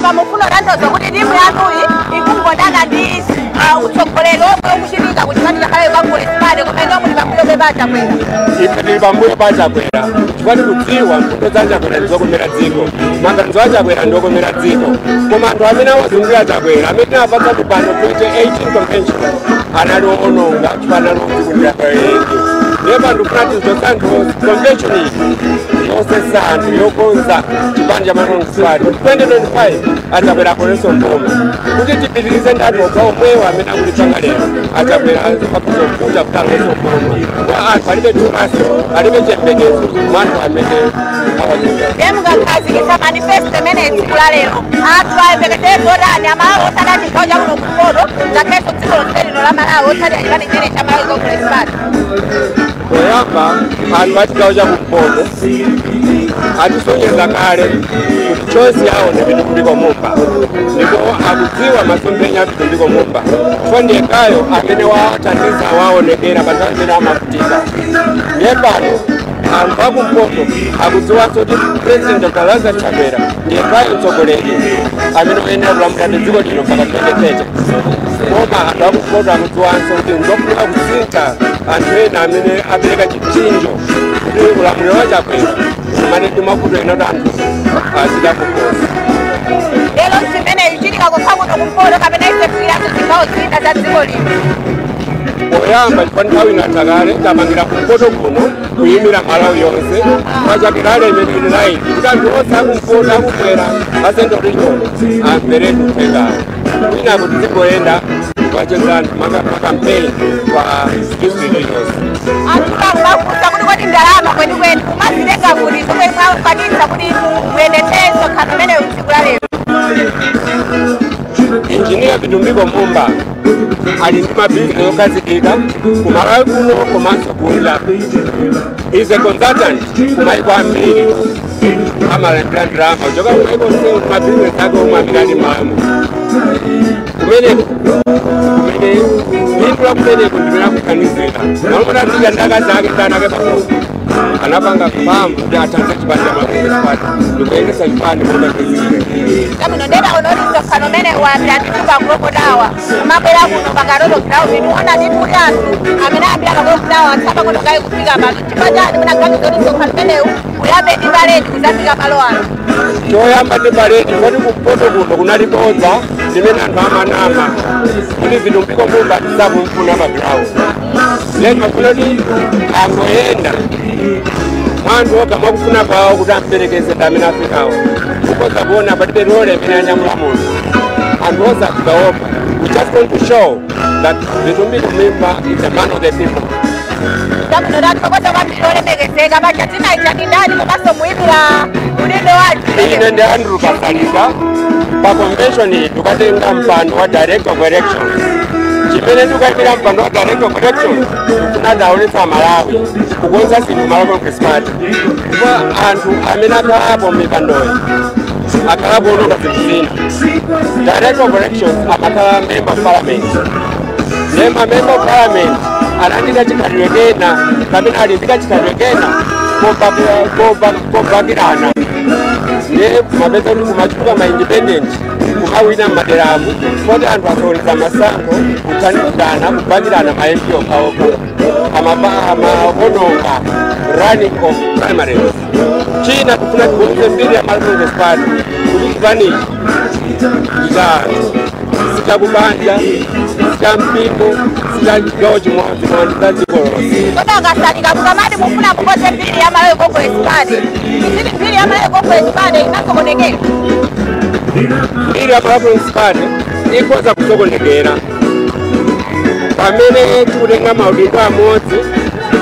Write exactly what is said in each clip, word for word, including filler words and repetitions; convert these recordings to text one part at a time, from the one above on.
Pamufuno tanthauza kuti timu yanuyi ikungondana ndi, ah, utsogoleri omwe ukuchitika ku chipani cha Malawi Congress Party, koma inu muli pambuyo pa Chakwera. Ife tili pambuyo pa Chakwera. Chifukwa tikudziwa mfundo za Chakwera ndizokomera dziko. Maganizo a Chakwera ndiwokomera dziko. Koma anthu amene awazungulira Chakwera, amene tinawapatsa mipando twenty eighteen convention, anali owononga chifukwa anali ozungulira Chakwera. Ndipo ndikufuna kuti anthu convention iyi yosesa anthu, yokonza chipani cha Malawi Congress Party. Twenty twenty-five, Achakwera akoneso mboma. Kuti tipitirize ndani okha omwewo amene akulipanga lero. Achakwera azo pakuzokuta kuti akoneso mboma. Kwa anthu alibe tumaso, alibe chiyembekezo, mwa anthu amene awatenga. Nde mungakhazikitsa manifesto imene tsiku la lero. Anthu ayembekezere zotani, amalawi otani chigawo cha kuno kumpoto, ngakheso dziko lonse lino la Malawi, otani chipani chene cha Malawi Congress Party. Poyamba, anthu a chigawo cha kumpoto atisonyeza kale kuti choice yawo ndi Vitumbiko Mumba, ndipo akudziwa masomphenya a Vitumbiko Mumba, chifukwa ndi yekhayo amene wathandiza waonekera pa nthawi imene amavutika. Ndiye pano anthu akumpoto akudziwanso kuti President Doctor Lazarus Chakwera ndi yekhayo mtsogoleri amene wayenera kulamulira dziko lino mpaka twenty thirty. Koma anthu akumpoto akudziwanso kuti nzofunika kusintha anthu ena amene apereka chipsinjo kuti ulamuliro wa Chakwera umane ndi mavuto ena kuti anthu azida kuposa. Lero nchimene ichitika kokha kuno kumpoto kapena ise kuyiranso zigawo zina za dziko lino? Poyamba, chifukwa nthawi inatha kale, tapangira kumpoto kuno kuyimira Malawi yonse, pachakirale imene ili line, kuti anthu onse akumpoto, akumwera, a Central Region, amveretu uthengawo. Kwina kuti tingoyenda, wachezani, maka-, makampeni kwa district yonse. Anthu akumafunsa kuti kodi ndalama kwenikweni mumazitenga kuti zomwe mwakwanitsa kuti muyendetse msonkhano umenewu tsiku la lero? Engineer Vitumbiko Mumba ali ndi mabizinesi okhazikika ku Malawi kuno komanso kunja. Is a consultant ku mayiko ambiri. Amalandira ndalama kuchoka ku mayiko onse, mabizinesi ake omwe amene ali mamo. Kumeneko, kumene phindu la kumeneko ndimene akuganizira. Malume anapita ndi akazi ake ndi ana ake pafupi. Anapanga mphamvu kuti athandize chipani cha Malawi Congress Party ndikuyendesa chipani monga president. Chabwino, ndeta onori msonkhano umene wayambira ndithu pa Global Tower. Kumabwera kuno pa Katoto Ground, ndiona ndithu kuti anthu amene ayambira pa Global Tower atsapa kuno kayi kufika pano. Chifukwa chani munaganiza kuti msonkhano umenewu uyambe ndi parade kuzafika malo ano? Choyamba ndi parade, kodi kumpoto kuno kunali bodza limene anthu amanama kuti Vitumbiko Mumba tisakumfuna pa ground. Lero mafuna kuti angoyenda mwa anthu okha mwakufuna kwawo kuti amperekeze ndi amene afikawo. Ukhoza kuona palibe lole imene yanyamula munthu. Anthu onse afika okha. We just want to show that Vitumbiko Mumba is a man of the people. Chabwino, tathokoza kwambiri olemekezeka. Paja dzina lija ndi ndani komanso muyimira udindo wanji? Ine ndi Andrew Kasalika. Pa convention iyi ndikatenga mpando wa Director of Elections. Chimene ndikuyimira mpando wa Director of Elections, ndikufuna ndaonetsa Amalawi kukonza zinthu Malawi Congress Party. Chifukwa anthu amene akhalapo m'mipandoyi akhalapo kuwononga zinthu zina. Director of Elections amakhala Member of Parliament. Ndiye ma Member of Parliament anali ndi kachikhalidwe kena, kapena ali ndi kachikhalidwe kena koba-, koba-, kobakirana. Ndiye mapeza kuti kumachuluka ma independent kumawina m'maderamu, koti anthu asokoneza masankho, kuthandizana, kubakirana ma M P okhaokha. Amaba-, amawononga running of primaries. China tikufuna tikonze mbiri ya Malawi Congress Party kuti chipani ichi ndi cha anthu, si cha kubanja, si cha mpingo, si cha chigawo chimodzi, koma ndi cha dziko lonse. Kodi a Kasalika, mukamati mufuna mukonze mbiri ya Malawi Congress Party, tiziti mbiri ya Malawi Congress Party inasokonekera? Mbiri ya Malawi Congress Party ikhoza kusokonekera pamene tikutenga maudindo amodzi,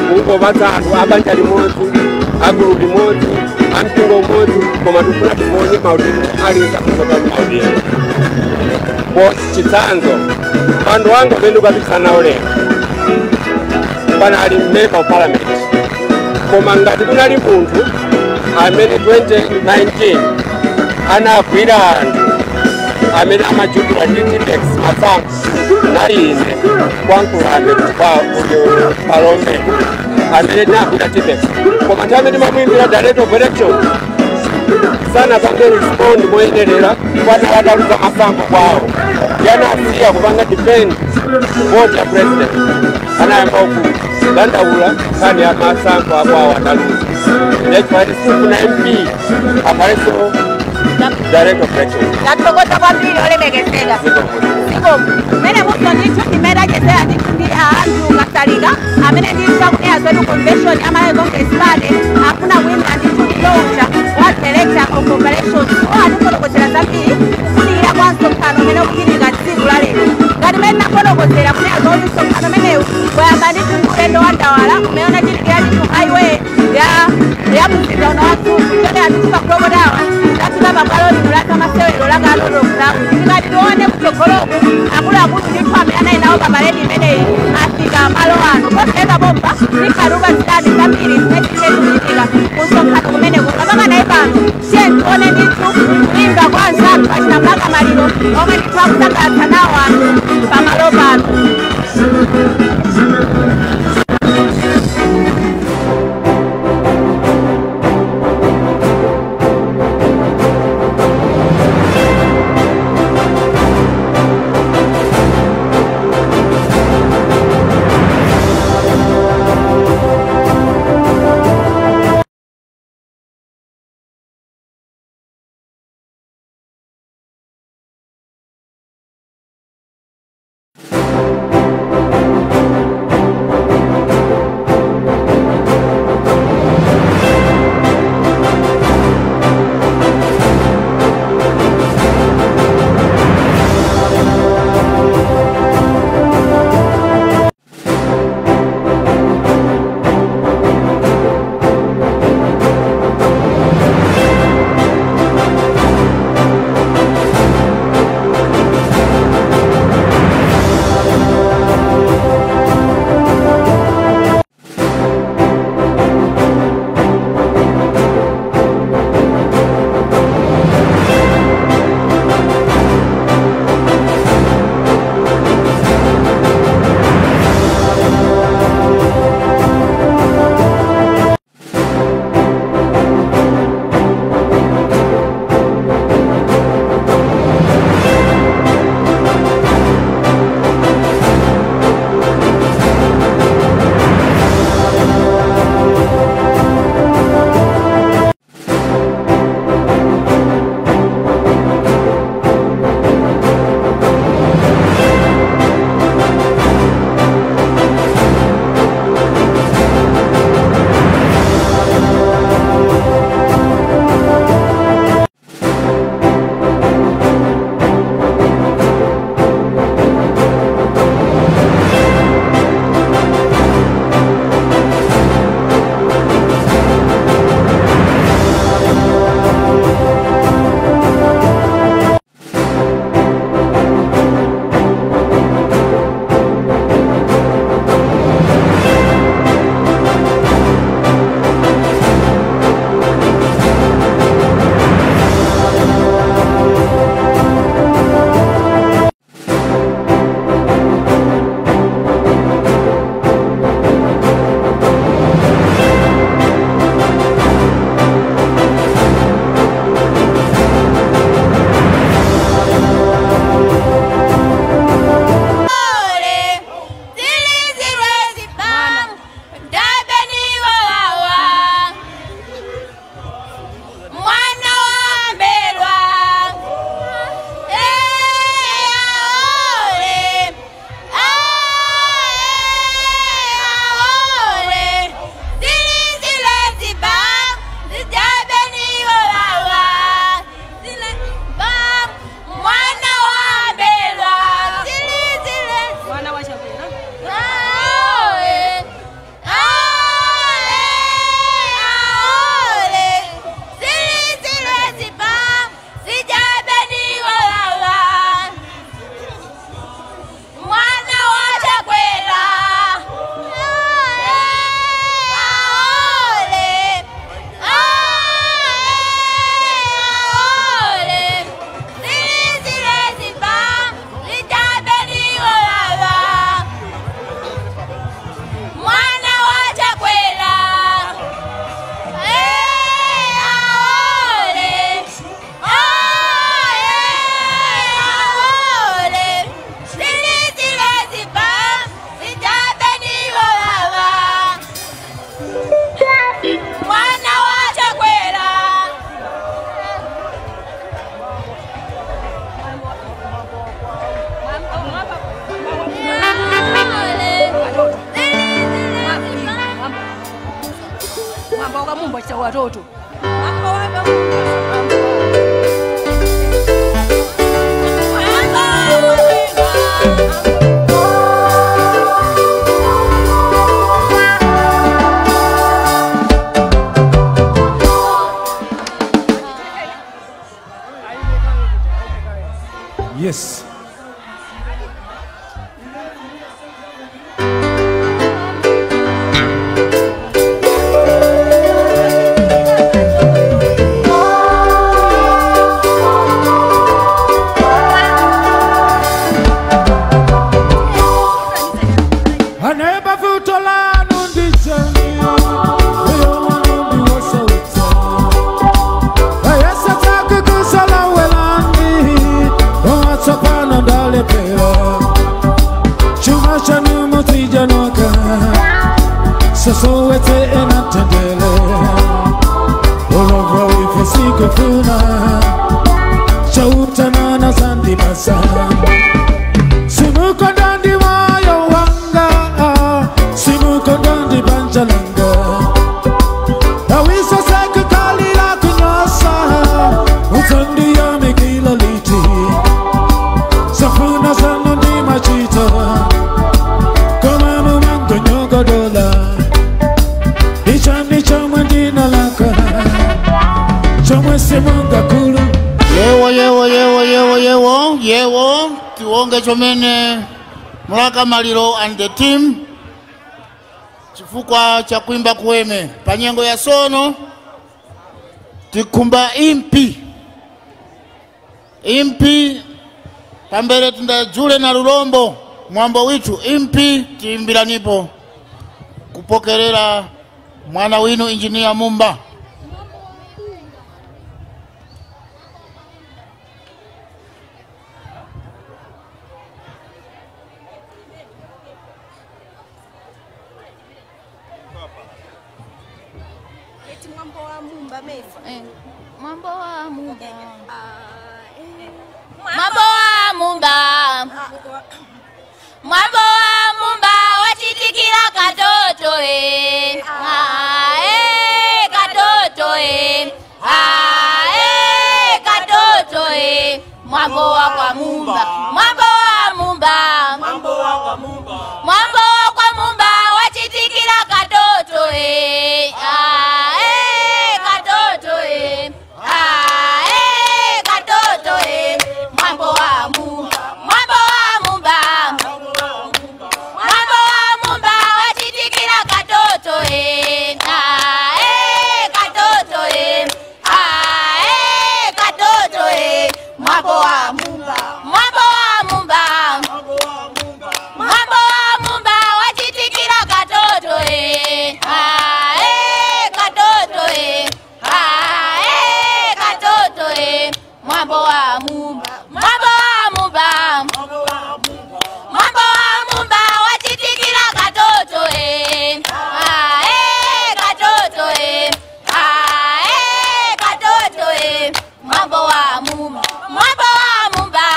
kungopatsa anthu a banja limodzi, a gulu limodzi, a mpingo umodzi, koma tikufuna tiponye maudindo aliyense akusopa maudindo. Chitsanzo, mpando wanga umene ndikukapikisana nawo lero, panali Member of Parliament. Koma ngati kunali munthu amene twenty nineteen anagwira anthu amene amajukira ndi Tipex masankho, nali ine kwa Nkulambe kuti kwa uyo Palombe amene tinagwira Tipex. Koma nthawi imene timamuyimbira Director of Elections, Sanapange respond moyenerera, kwana wataluza masankho kwawo. Yanasiya kupanga defend vote ya president. Anayamba kudandaula nkhani ya masankho akwawo ataluza. Next one is two na M P. Akhaleso director of election. Tathokoza kwambiri olemekezeka. Zikomo. Zikomo. Mmene muso ndithu ndimene achezera ndithu ndi a Andrew Kasalika, amene ndi chakuneya zoti convention ya Malawi Congress Party afuna kuyimira ndithu ndi uja wa director of operations. Owa atifotokozera zambiri kufunikira kwa msonkhano umene ukuchitika tsiku la lero. Ngati mmene ndinafotokozera kuneya zoti msonkhano umenewu wayamba ndithu ndi ulendo wa ndawala umene unachitikira ndithu highway ya, ya mzinda uno wa Mzuzu, kuchokera ndithu pa Global Tower, kufika pa bwalo lino la zamasewero la Kalolo Ground. Tikati tione kutsogoloku, akuluakulu ndithu amene anali nawo pa parade imeneyi afika malo ano. Posachedwa pompa, tikhaluka zidani zambiri zimene zimene zikuchitika ku msonkhano kumeneko. Mpaka naye pano, tiye tione ndithu kulimba kwa anzathu achina Maka Maliro, omwe ndithu akusangalatsa nawo anthu pamalo pano. Toto. Yes. Aneba vuto lanu ndi chani? Uyo wanu ndi wosauka. Ayesa taka kusala welani, owa tsopano ndalepera. Chuma chanu muzijanoka, sosowete ena tendele. Ulovwa ife sikufuna, chauta nana zandipasa. Simukonda ndi mwayo wanga, simukonda ndi banja langa. Awisa sekukalira kunyosa, udzandiyamikira liti? Zofuna zanu ndimachita, koma mumangonyogodola. Ichani chomwe ndinalaka, chomwe simungakulu. Yewo, yewo, yewo, yewo, yewo, yewo. Tiwonge chomene Mlaka Maliro and the team chifukwa cha kwimba kuweme. Pa nyengo ya sono, tikhumba impi. Impi, pambere tindajule na lurombo, mwambo withu, impi, tiyimbiranipo. Kupokerera mwana winu Engineer Mumba. Eti mwambo wa Mumba mezi. Eh, mwambo wa Mumba. Ah, eh. Mwambo wa Mumba. Ah, wa- Mwambo wa Mumba wachitikira katoto, eh. Ah, eh, katoto, eh. Ah, eh, katoto, eh. Mwambo wa kwa Mumba. Mwambo wa Mumba. Mwambo wa kwa Mumba. Mwambo wa kwa Mumba wachitikira katoto, eh. Ah, eh, katoto, eh. Ah, eh, katoto, eh. Mwambo wa Mumba. Mwambo wa Mumba. Mwambo wa Mumba wachitikira katoto, eh. Ah, eh, katoto, eh. Ah, eh, katoto, eh. Mwambo wa Mumba. Mwambo wa Mumba. Mwambo wa Mumba wachitikira katoto, eh. Ah, eh, katoto, eh. Ah, eh, katoto, eh. Mwambo wa Mumba. Mwambo wa Mumba. Mwambo wa Mumba wachitikira katoto, eh. Ah, eh, katoto, eh. Ah, eh, katoto, eh. Mwambo wa Mumba. Mwambo wa Mumba.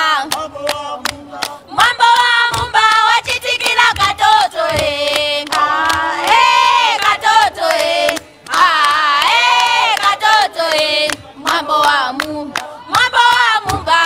Mwambo wa Mumba wachitikira katoto, eh. Ah, eh, katoto, eh. Ah, eh, katoto, eh. Mwambo wa Mumba. Mwambo wa Mumba.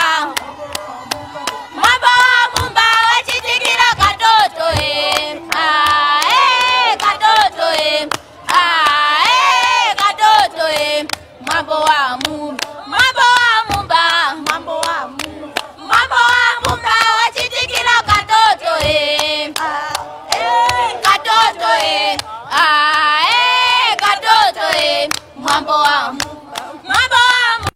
Mwambo wa Mumba wachitikira katoto, eh. Ah, eh, katoto, eh. Ah, eh, katoto, eh. Mwambo wa Mumba. Mwambo wa Mumba. Mwambo wa Mumba. Mwambo wa Mumba wachitikira katoto, eh. Ah, eh, katoto, eh. Ah, eh, katoto, eh. Mwambo wa Mumba. Mwambo wa Mumba.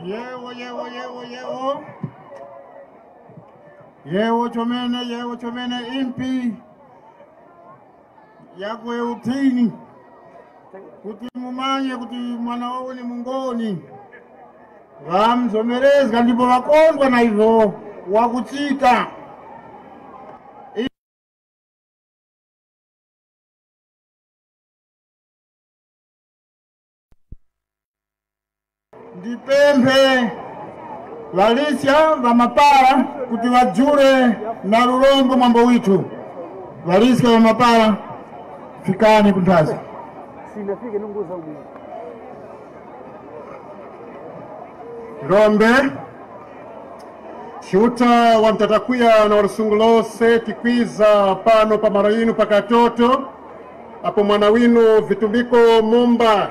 Yewo, yewo, yewo, yewo. Yewo chomene, yewo chomene, impi yakwe utini, kuti mumanye kuti mwana wawo ni mungoni. Ŵamzomerezga ndipo ŵakondwa na ivyo wakuchita. Ndipemphe ŵaliska ŵa mapara kuti ŵajule na lurombo mwambo withu. Ŵaliska ŵa mapara, fikani ku nthazi. Rombe. Chiuta wa mtatakwiya na wa lusungu lose, tikwiza pano pa malo inu pakatoto, apo mwana winu Vitumbiko Mumba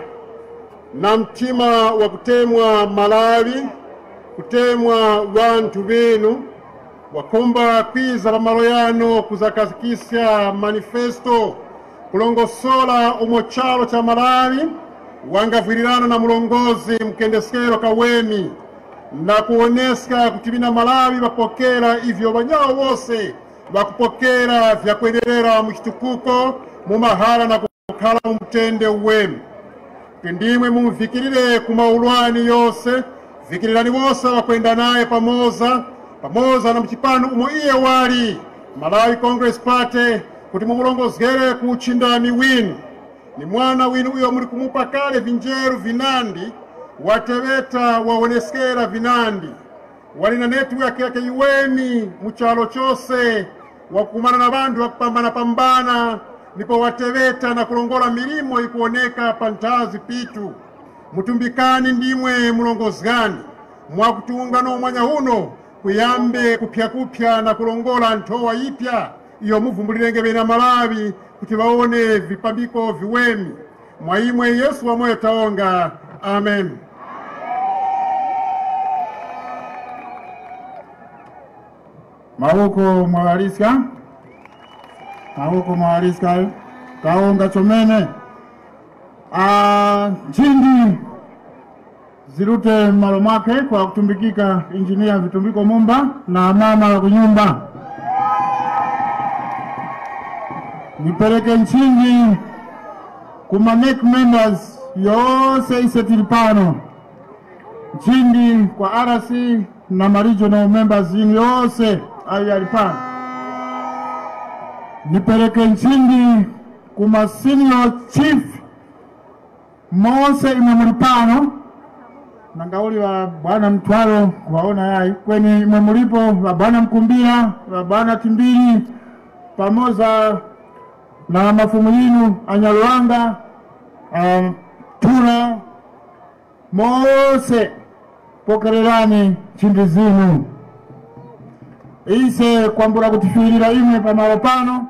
na mtima wa kutemwa Malawi, kutemwa ŵanthu ŵinu, wakhumba kwiza pa malo yano kuzakazikiska manifesto, kulongosola umo charo cha Malawi wangavwirirana na murongozgi mukendeskero kaweni, na kuwoneska kuti ŵina Malawi ŵapokera ivyo ŵanyawo wose ŵakupokera vyakwenerera mu chitukuko, mu mahara na kukhara mu mutende uweme. Kuti ndimwe mumuvikirire ku maulwani yose, vikirirani wose ŵakwenda naye pamoza, pamoza na mu chipani umo iye wali, Malawi Congress Party, kuti mumurongozgere ku uchindami winu. Ni mwana winu uyo muli kumupa kale vinjeru vinandi, wateŵeta, wawoneskera vinandi. Wali na network yakhe yiweme mu charo chose, wakukumana na ŵanthu ŵakupambanapambana, ndipo wateŵeta na kulongora milimo yikuwoneka panthazi pitu. Mutumbikani ndimwe mulongozgani, mwakuti ungano umwanya uno kuyambe kuphyakupya na kulongora nthowa yipya iyo muvumbulirenge ŵena Malawi kuti ŵawone vipambiko viweme. Mwa imwe Yesu wamoyo tawonga. Amen. Mawoko mwawaliska. Mawoko mwawaliska. Tawonga chomene. Ah, nchindi zirute m'malo mwakhe kwa kutumbikika Engineer Vitumbiko Mumba na mama wa kunyumba. Nipereke nchindi ku ma NEC members yose ise tili pano. Nchindi kwa R C na ma regional members yinu yose ayo yali pano. Nipereke nchindi ku ma senior chief mose imwe muli pano, nangauli ŵa bwana Mtwaro kuŵaona yayi, kweni imwe mulipo ŵa bwana Mkumbira, ŵa bwana Timbiri, pamoza na mafumu yinu anyaluwanga, um, Tura, mose pokererani nchindi zinu. Ise kwambula kutifiwirira imwe pamalo pano,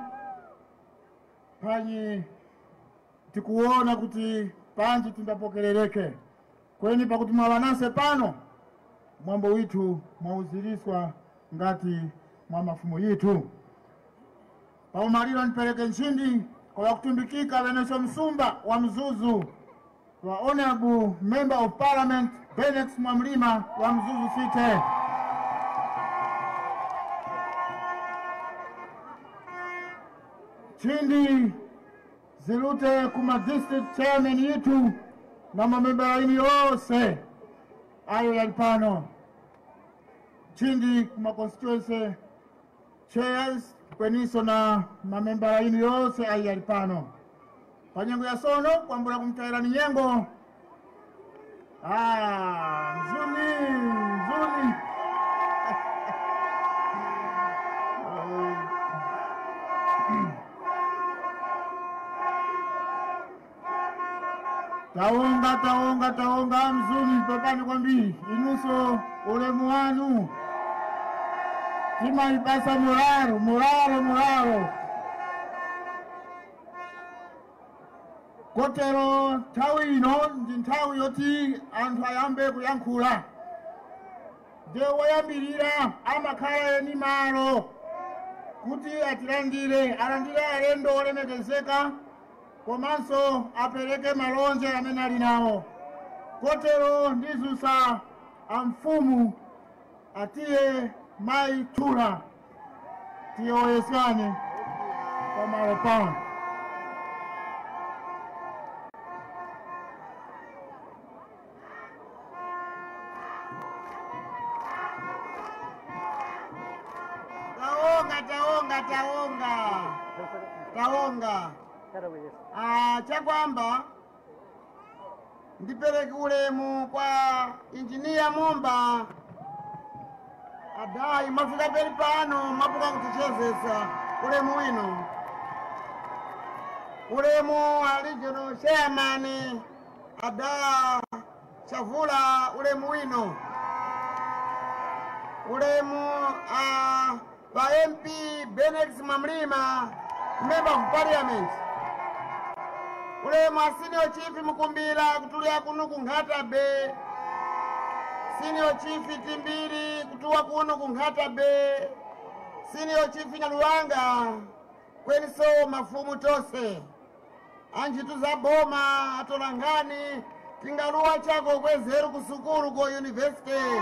panyi tikuwona kuti panji tindapokerereke. Kweni pakuti mwaŵa nase pano, mwambo withu mwauziriswa ngati mwa mafumu yithu. Pa umaliro ndipereke nchindi kwa ŵakutumbikika ŵenecho msumba wa Mzuzu, ŵa Honorable Member of Parliament Benex Mwamlima wa Mzuzu City. Nchindi zirute ku ma district chairman yithu na mamembala yinu yose ayo yali pano. Nchindi ku ma constituency chairs, kweninso na mamembala yinu yose ayo yali pano. Pa nyengo ya sono, kwambula kumutayirani nyengo. Ah, nzuni, nzuni. Tawonga, tawonga, tawonga, mzuni, pepani kwambiri. Inuso ulemu wanu. Timayipasa muraro, muraro, muraro. Kotero nthawi ino ndi nthawi yoti anthu ayambe kuyankhula. Nde woyambirira amakhala eni malo kuti atilandire, alandire alendo olemekezeka, komanso apereke malonje amene ali nawo. Kotero ndizusa a mfumu atiye mayi Thula. Tiyowoyeskane pamalo pano. Tawonga, tawonga, tawonga. Tawonga. Ah, chakwamba, ndipereke ulemu kwa Injiniya Mumba. Adayi, mwafika pali pano, mwapuka kutichezesa. Ulemu winu. Ulemu wa regional chairman, ada Chavula, ulemu winu. Ulemu, ah, pa M P Benex Mwamlima, Member of Parliament. Ulemu a Senior Chief Mukumbila kutulira kuno ku Nkhata Bay. Senior Chief Timbiri kutuwa kuno ku Nkhata Bay. Senior Chief Nyaluwanga, kweniso mafumu tose. A ntchito za boma, atolankhani, tingaluwa chako kwezeru ku sukulu ku university.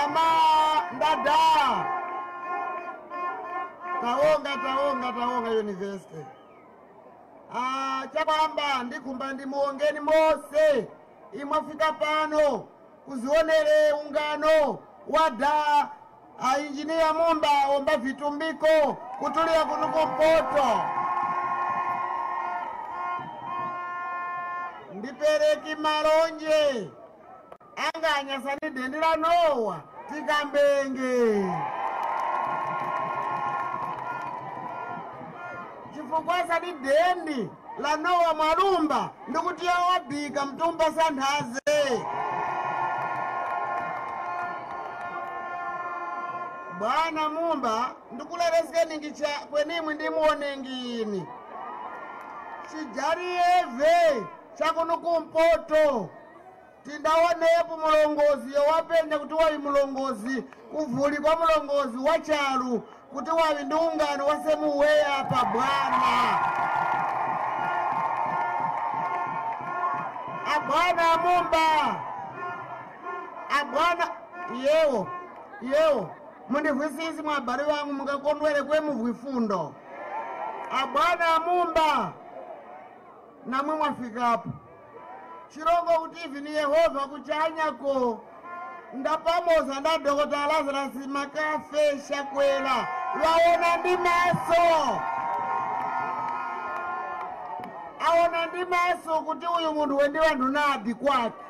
Ama ndada. Tawonga, tawonga, tawonga university. Ah, chakwamba ndikhumba ndimuwongeni mose imwe mwafika pano kuzionere ungano wada a Injiniya Mumba womba vitumbiko kutulira kuno ku Mpoto. Ndipereki malonje anga anyasani dendi la Nowa tikambenge. Chifukwa sadi dendi la Nowa mwalumba, ndikuti yawadika mtumba santhaze. Bwana Mumba, ndikulereskeni ngicha kwenimwe ndimuwonengini. Chijari yeve chakuno ku Mpoto. Tindawonepo mulongozi yo wapenda kuti waŵi mulongozi, kuvuli kwa mulongozi wa charu, kuti waŵi ndi ungano wa semuweya pa bwana. Abwana Mumba, abwana, yewo, yewo, mundivwisisi mwa abali ŵangu mungakondwere kwe mu vifundo. Abwana Mumba, namwe mwafikapo. Chilongo kuti ivi ni Yehova kuchanyako. Ndapamoza nda Dokotala Lazarus Makafe Chakwera. Ŵawona ndi maso. Awona ndi maso kuti uyu munthu wendi ŵanthu nadi kwake.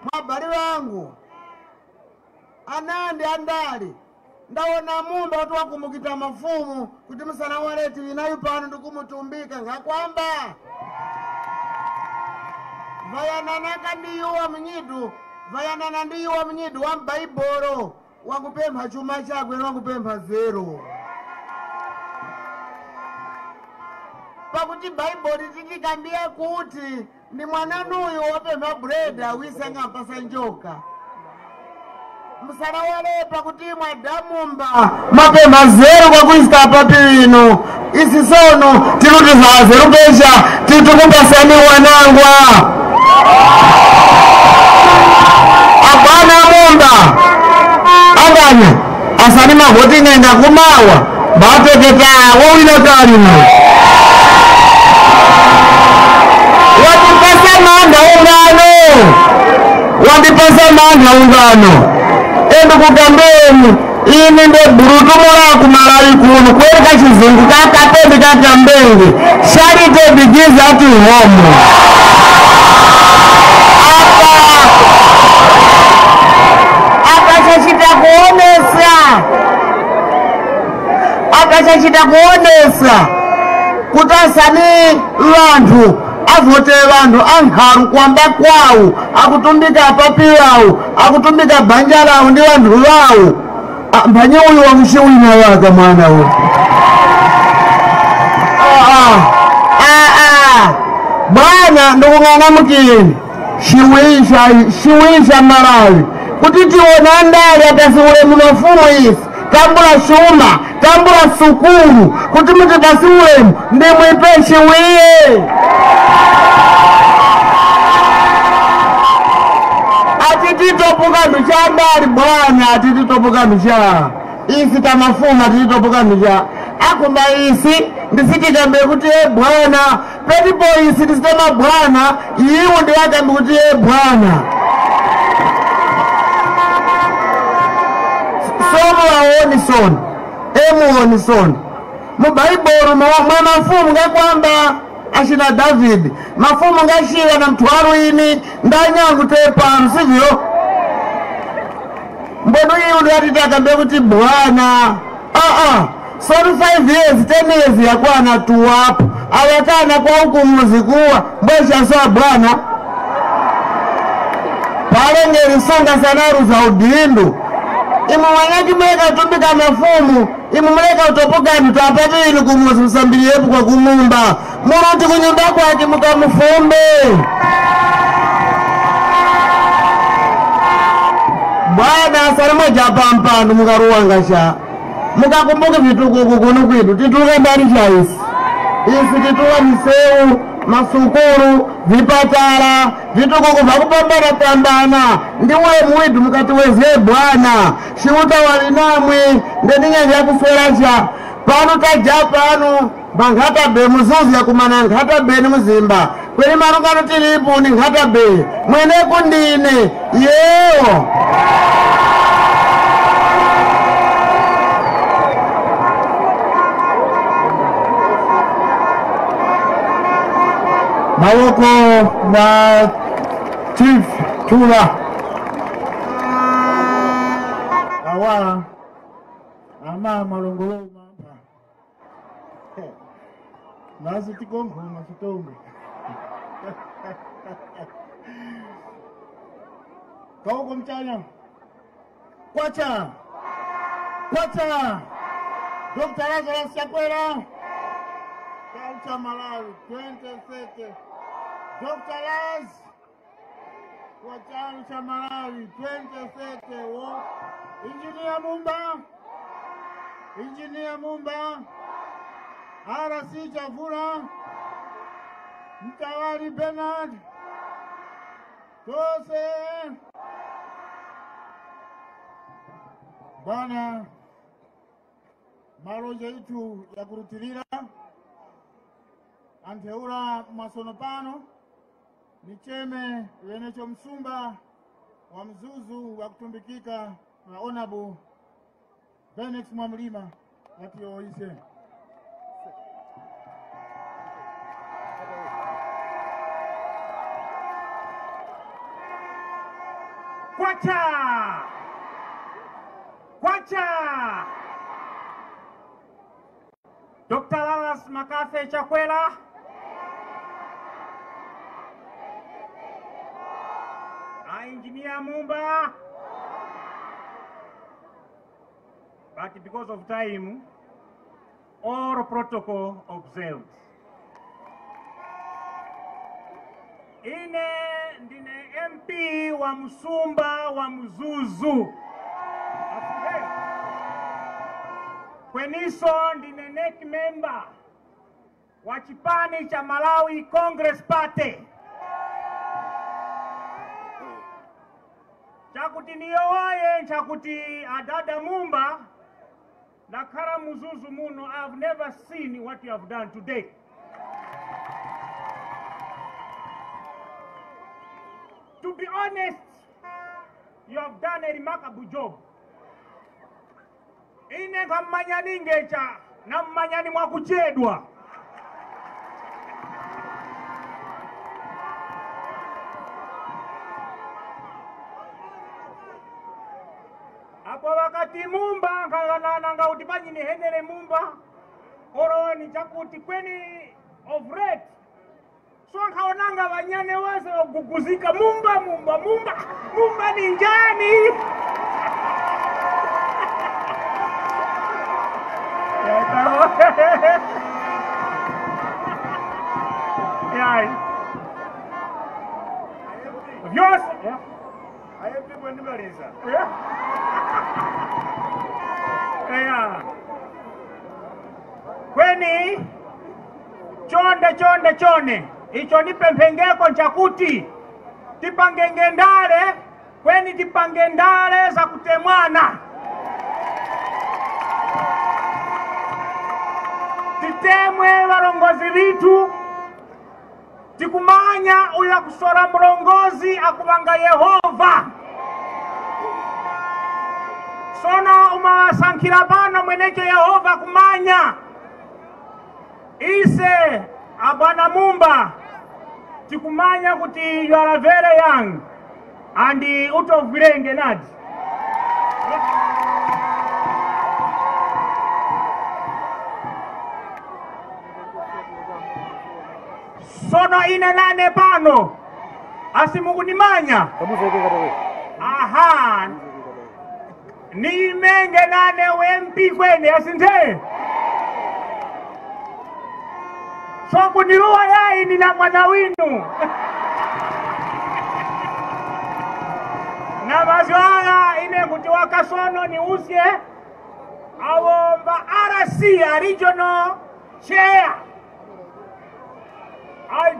Mwa abali ŵangu, anandi andale, ndawona Mumba kuti wakumukita mafumu kuti musana waleti winayu pano ndikumutumbika nkhakwamba. Vayananaka ndi yuwa munyidu, vayanana ndi yuwa munyidu wa m'Baibolo, wakupempha chuma chakwe na wakupempha zero. Pakuti Baibolo liti likambiye kuti, ndi mwananuyo wapempha buledi, wise ngampasa njoka. Musana walepa kuti mwa da Mumba, mapempha zero kwakuiska papi winu. Isi sono tiruti za zero pesha, titukupasani wanangwa. Abwana Mumba, anganya, asani mavoti ngenga kumawa. Batete ta, wowina kali mu. Wandipasa mantha ungano. Wandipasa mantha ungano. Endi kugambeni, ine nde Bruto Mura ku Malawi kuno, kweri kachizungu kakapendi kakambenge. Charity begins at home. Apa, apa chachita kuonesa. Apa chachita kuwonesa kuti asani ŵanthu avotere ŵanthu ankharu kwamba kwawo, akutumbika apapi ŵawo, akutumbika banja lawo ndi ŵanthu ŵawo. Ah, mphanye uyu wakuchiwina ŵaka mwana uyu. Ah, ah. Ah, ah. Bwana, ndikung'ang'amukeni. Chiwisha, chiwisha Malawi. Kuti tiwona ndale apasi ulemu mafumu isi. Tambula chuma, tambula sukulu, kuti mutipasi ulemu, ndimwipe chiwiye. Topokani chambali bwana, titi topokani cha. Isi ta mafumu titi topokani cha. Akumba isi, ndisitikambe kuti e bwana, penipo isi tisitema bwana, iwo ndiwakambe kuti e bwana. Somo waoni sono, e muoni sono. Mu Baibolo mwa, mwa mafumu ngakwamba achina Davide, mafumu nga Shila na Muthuwaru ini, ndanyangu tepa, sivyo? Mbwenu iwo ndiwatitaka mbe kuti bwana. Aa, sono five years, ten years yakwana tuwapo. Aŵakana kwa uku muzi kuwa, mbwecha so bwana. Palenge lisunga sanaru za udindo. Imwe manyaki mweka tumbika mafumu, imwe muleka utopokani twapatu inu kumuzi musambiriyepo kwa kumumba. Muruti kunyumba kwake mukamufumbe. Bwana salimo ja pampando mukaruwanga cha. Mukakumbuke vitukuko kuno kwitu, tituka ndani cha isi? Isi tituka misewu, masukulu, vipatala, vitukuko vakupambana-pambana. Ndi ulemu witu mukatiwezge bwana. Chiuta wali namwe, ndeninya vyakusweracha. Pano taja pano, mbankhata be muzuzi yakumana nkhata be ni muzimba. Kweni marungano tilipo ni nkhata be. Mweneku ndine. Yewo. Mawoko na Chief Tula. Awa, ama malongoloma mpa. Nasi tikonkhoma chitongwe. Kauko mchanya. Kwacha. Kwacha. Doctor Lazarus Chakwera. Culture Malawi twenty thirty. Doctor Laz. Kwa charu cha Malawi twenty thirty wo. Engineer Mumba. Engineer Mumba. R C Chavura. Mtawali Bernard. Tose. Bwana, malonje ithu yakurutilira. Antheura mwasono pano, nicheme wenecho msumba wa mzuzu wakutumbikika na Honorable Benex Mwamulima ati yowoyise. Kwacha! Kwacha! Doctor Lazarus Makafe Chakwera. A Engineer Mumba. But because of time, all protocol observed. Ine ndine M P wa msumba wa Mzuzu. Kweniso ndine NEC member wa chipani cha Malawi Congress Party. Chakuti niyowoye nchakuti adada Mumba, ndakhala Mzuzu muno, I have never seen what you have done today. To be honest, you have done a remarkable job. Ine nkhammanyani ngecha, nammanyani mwakuchedwa. Apo ŵakati Mumba, nkhaghanaghana kuti panyi nihenere Mumba, oro ni chakuti kweni of late, so nkhaonanga ŵanyane wose ŵaguguzika, Mumba, Mumba, Mumba, Mumba ni njani? Yayi. Vyose. Aye, ndipo ndimaliza. Eya. Kweni, chonde, chonde, chonde, icho ndipemphengeko nchakuti, tipangenge ndale, Kweni tipange ndale zakutemwana. Titemwe ŵarongozgi ŵithu, tikumanya uyo wakusora murongozgi akuŵanga Yehova. Sono umo ŵasankhira pano mwenecho Yehova kumanya. Ise, abwana Mumba, tikumanya kuti you are very young and utovwirenge nadi. Sono ine nane pano, asi mukunimanya? Aha. Ni imenge nane we M P kwene, asinthe. Sokuniruwa yayi ni na mwana winu. Na mazgu agha ine nkuti waka sono niwuske awo mba R C a regional chair. A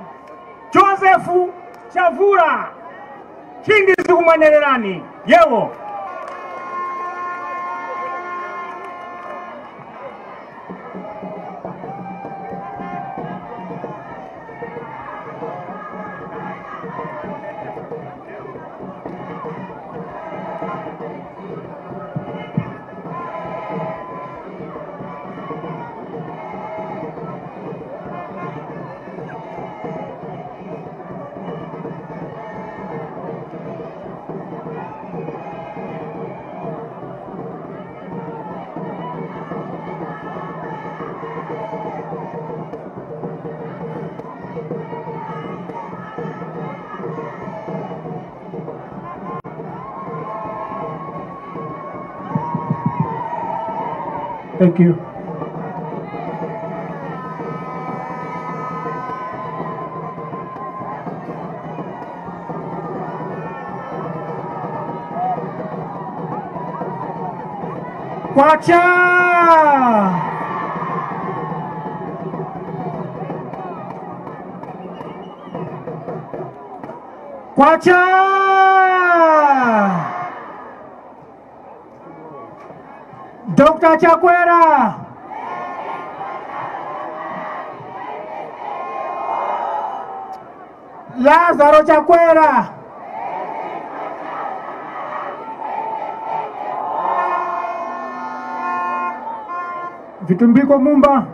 Joseph Chavura, chindi zikumwenererani, yewo. Thank you. Kwacha! Kwacha! Doctor Chakwera! Lazaro Chakwera! Vitumbiko Mumba!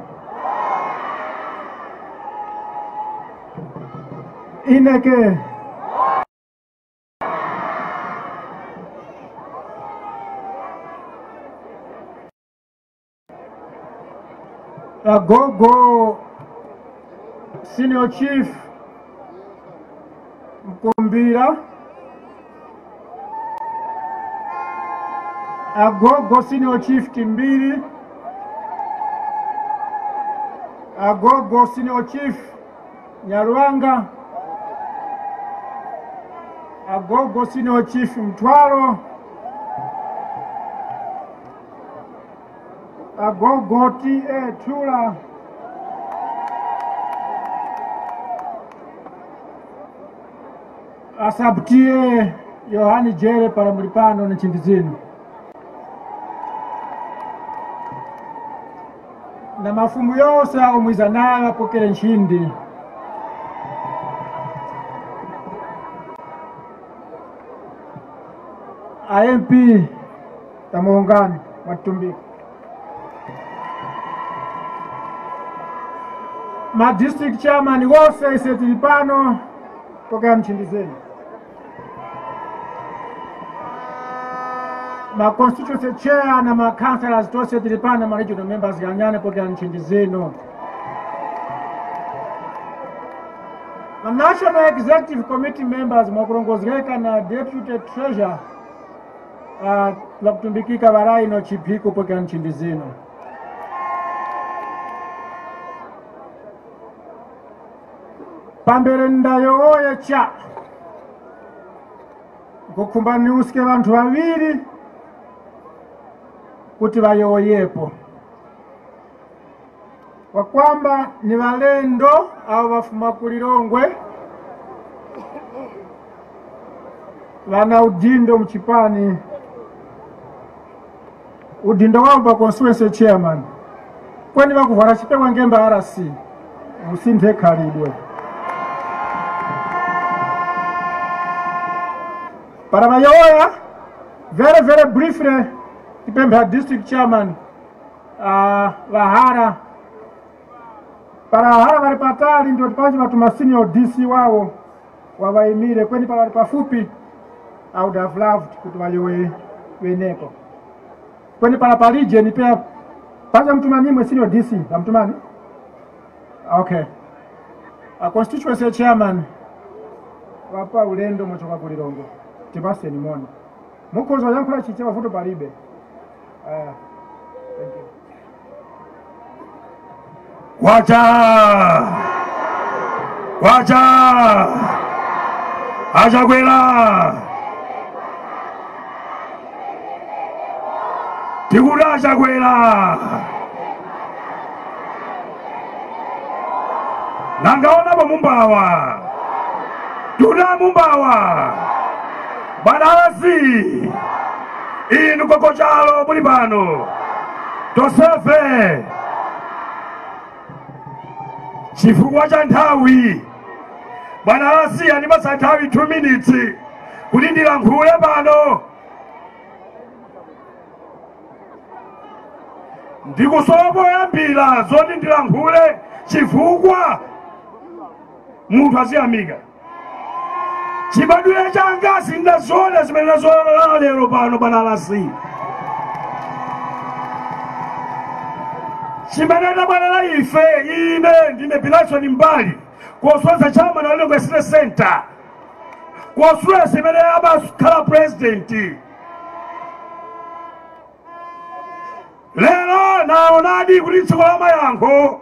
Ine ke. Agogo Senior Chief Mkumbira, Agogo Senior Chief Timbiri, Agogo Senior Chief Nyarwanga, Agogo Senior Chief Mtwaro, Agogo T A Thula, Asabutiye Yohane Jere para muli pano na nchindi zinu. Na mafumu yose agho mwiza nayo ghapokere nchindi. A M P, tamurongani, mwatumbika. Ma district chairman wose ise tili pano, pokerani nchindi zinu. Ma constituency chair na ma councillors tose tili pano, ma regional members ghananyani, pokerani nchindi zinu. Ma National Executive Committee members mwakurongozgeka na Deputy Treasurer, ah, ŵakutumbikika ŵarayi no chiphiko, pokerani nchindi zinu. Pambere ndayowoye cha, nkukhumba niwuske ŵanthu ŵaŵiri kuti ŵayowoyepo. Wakwamba ni ŵalendo awo ŵafuma ku Lilongwe, Ŵana udindo mu chipani, udindo wawo pa constituency chairman, kweni ŵakuvwara chipewa ngemba R C, musinthe khalidwe. Para ŵayowoya, very, very briefly, tipempha district chairman, ah, ŵahara. Para ŵahara ŵali patali, ndoti panji ŵatuma senior D C wawo waŵayimire, kweni para ŵali pafupi, I would have loved kuti ŵayowoye ŵeneko. Kweni para pa region pe, panji mtumani imwe senior D C, mtumani? Okay. A constituency chairman, wapa ulendo mwachoka ku Lilongwe. Tipaseni moni. Mukhoza kuyankhula Chichewa, vuto palibe. Eh, thank you. Kwacha! Kwacha! A Chakwera! Tikuti a Chakwera! Nanga onapo mumbawa. Tuna mumbawa. Bwana R C, inu koko chalo muli pano. Tosefe. Chifukwa cha nthawi. Bwana R C andipatsa nthawi two minutes kuti ndilankhule pano. Ndikusowa poyambira zoti ndilankhule chifukwa munthu aziyamika. Chibadwire changa sindaziona zimene ndaziona lero pano, bwana R C. Chimene ndabwera na ife, ine ndine Pilason Mbali, kosweza chama na Lilongwe City Center, kosweza imene amakhala president. Lero naonadi kuti tsiku la mayankho.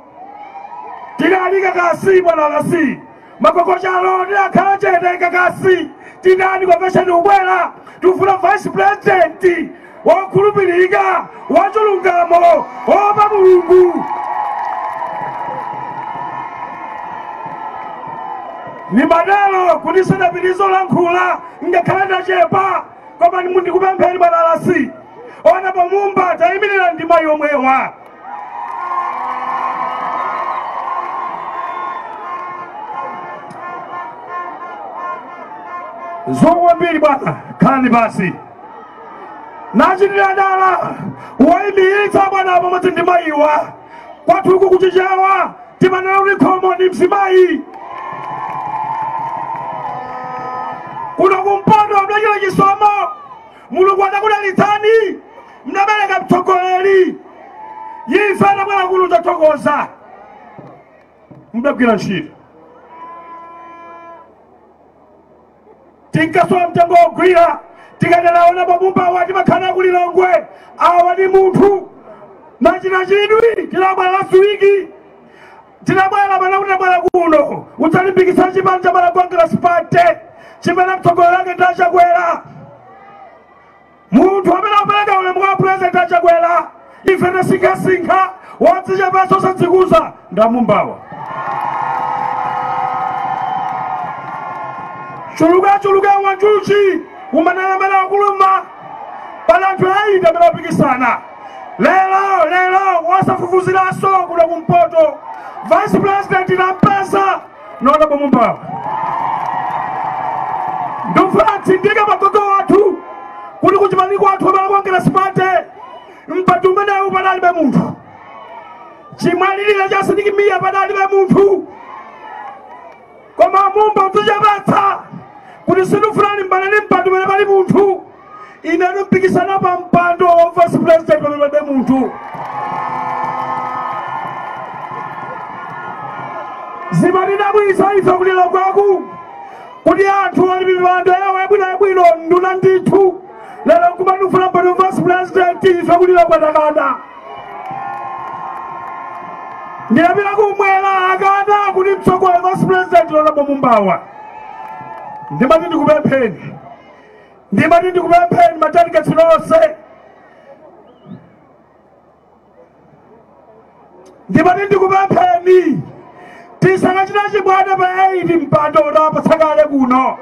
Tidalika kasi, bwana R C. Makoko chalo tidakhala chete kasi. Tindani kwa pesheni ubwera, tufuna vice president wokhulupirika, wachilungamo, wopa Mulungu. Ni madero kuti sanapitirizo lankhula, ngakhale ndachepa, koma ndikupempheni bwana R C. Ona pamumba tayimirira ndi mayi omwewa. Zomwe mbiri bwana, khalani pasi. Nachitira dala, wayimiritsa bwana pamodzi ndi mayiwa. Kwathuku kuchichewa, timanena kuti khomo ndi mzimayi. Kuno kumpoto mudachita chisomo, Mulungu wadakudalitsani, mudabereka mtsogoleri. Ife tabwera kuno tathokoza. Mudagwira ntchito. Tinkasowa mtengo wogwira, tikadalaona pamumba wati makhala ku Lilongwe, awa ni munthu. Na china chidwi, tinabwera last week. Tinabwera pano kuti tabwera kuno, udzalimbikitsa chipani cha Malawi Congress Party, chimene mtsogoleri wake ndi a Chakwera. Munthu amene akupereka ulemu kwa President a Chakwera, ife tasinkhasinkha, wadzichepetsa osadzikuza, ndamumbawa. Chuluka chuluka wanjuchi, umanana-mana wakuluma, pali anthu ayi amene apikisana. Lero, lero, wasafufuziranso kuno kumpoto. Vice President tampeza, nona pamumba. Ndufuna ntsindike makoko wathu, kuti kuchipani kwathu Malawi Congress Party, mpando umenewu padalibe munthu. Chimwalirire cha Sidiki Mia padalibe munthu. Koma mumba mutichepetsa kuti sindufuna limbane ni mpando umene pali munthu. Ine ndimpikisana pa mpando wa vice president pamene palibe munthu. Zimatidabwisa ife ku Lilongweku kuti anthu ali mipando yawo yabwinobwino nduna ndithu. Lero nkumanufuna mpano vice president ife ku Lilongwe takana. Ndiyambira kumwera akana kuti mtsogoleri vice president Honorable Mumbawa. Ndimati ndikupempheni. Ndimati ndikupempheni ma delegates nonse. Ndimati ndikupempheni. Tisakachita chibwana pa eight mpando utapatsa kale kuno.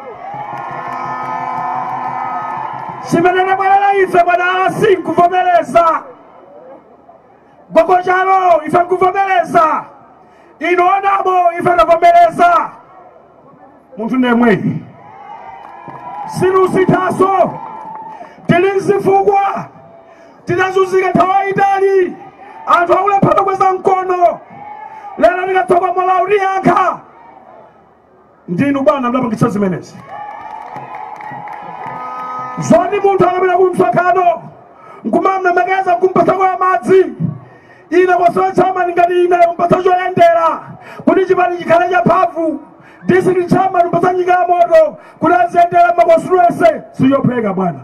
Chimene ndabwerera ife bwana R C nkuvomereza. Gogo charo ife nkuvomereza. Inu onamo ife ndavomereza. Munthu ndemweyi. Sinusi thaso. Tili nzifukwa. Tinazunzika nthawi yayitali. Anthu akulephera kweza mkono. Lero ndikatsoka mola utiyankha. Ndinu bwana mudapangitsa zimenezi. Zoni munthu akapita ku msonkhano, nkumamlemekeza nkumpatsa kwa madzi. Ine kwasowa chama ngati ine kumpatsa choyendera kuti chipani chikhale cha mphamvu. District chairman kumpatsa njinga ya moto kuti aziyendera makonstituense siyophweka bwana.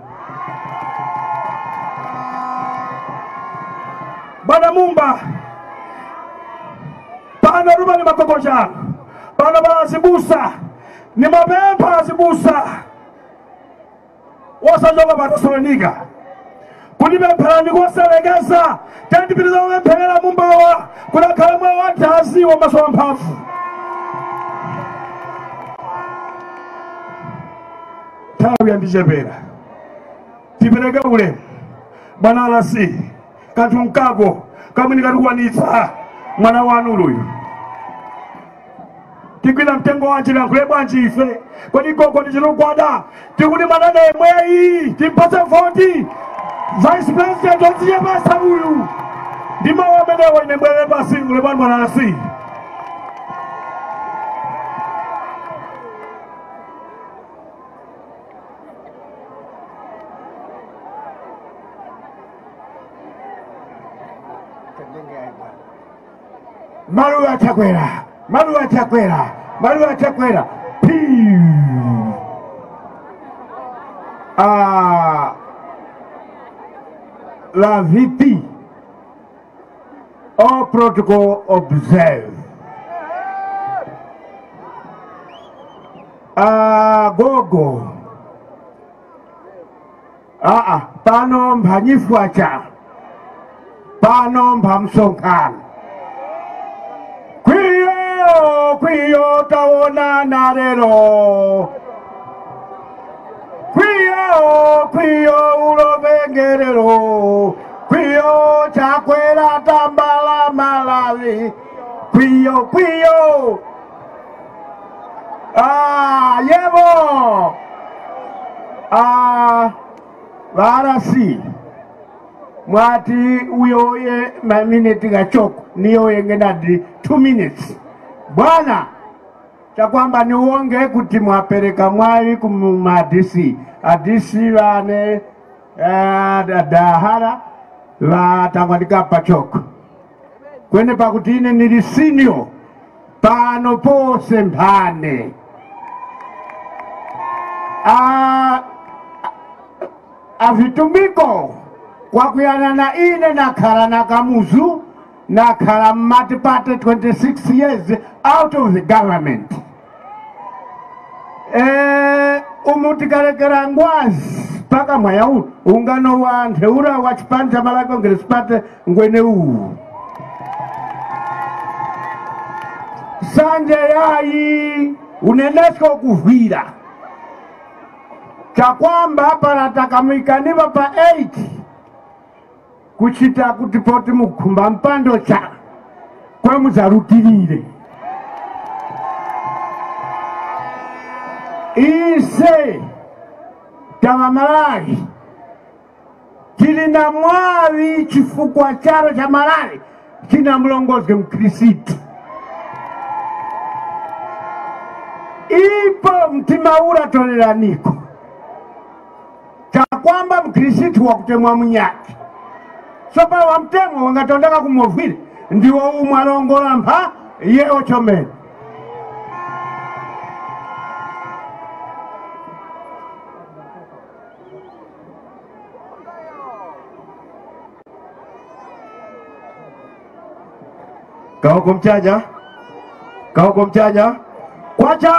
Bwana Mumba, pano tupani magogo chanu, pano pa azibusa, ni mapempha azibusa. Wosachoka pa Tesalonika. Kutipempherani kosalekeza, tendipitiriza kupempherera Mumbawa, kuti akhale mwa wanthazi wa maso amphamvu. Nthawi yandichepera. Tipereke ulemu. Bwana R C, kanthu nkako, kamwe ndikatukwanitsa mwana wanu uyu. Tigwira mtengo wanji, tilankhule bwanji ife? Kodi gogo ndi chirugwada? Tikuti mwanane mweyi, timpase voti. Vice President odzichepesa uyu. Ndi mawu amenewo ine mbwerere pasi, ulemu wanu bwana R C. Maluwa Chakwera, Maluwa Chakwera, Maluwa Chakwera. Piu. Ah, la V P. All protocol observe. Ah, gogo. Aa, pano mpha nyifwa cha. Pano mpha msonkhano. Kwiyo, kwiyo, tawonana lero. Kwiyo, kwiyo, ulo vengerero. Kwiyo, Chakwera tambala Malawi. Kwiyo, kwiyo. Ah, yebo. Ah, ŵa R C. Mwati uyowoye maminiti ghachoko, niyowoye ngenadi two minutes. Bwana, chakwamba niwonge kuti mwapereka mwaŵi ku mu-, ma D C. A D C ŵane, eh, da-, dahara ŵatangwanika pachoko. Kweni pakuti ine ndili senior, pano pose mphane. Ah, a vitumiko, kwakuyana na ine nakhara na Kamuzu, nakhara mu multi-party twenty-six years out of the government. Eh, umu tikarekera ngwazi paka mwaya uno, ungano wa ntheura wa chipani cha Malawi Congress Party ngwene uwu. Sanje yayi unenesko kuvwira. Chakwamba para takamwikanipa pa eight, kuchita kuti poti mukhumba mpando cha kwe muzarutilire. Ise ta ŵaMalawi, tili na mwaŵi chifukwa charo cha Malawi china murongozge mukhristu. Ipo mtima ura toreraniko. Chakwamba mukhristu wakutemwa munyakhe. Sopa wamtemwa wangatondeka kumovwire, ndiwo umwe alongora mpha yewo chomene. Kauko mchanya. Kauko mchanya. Kwacha!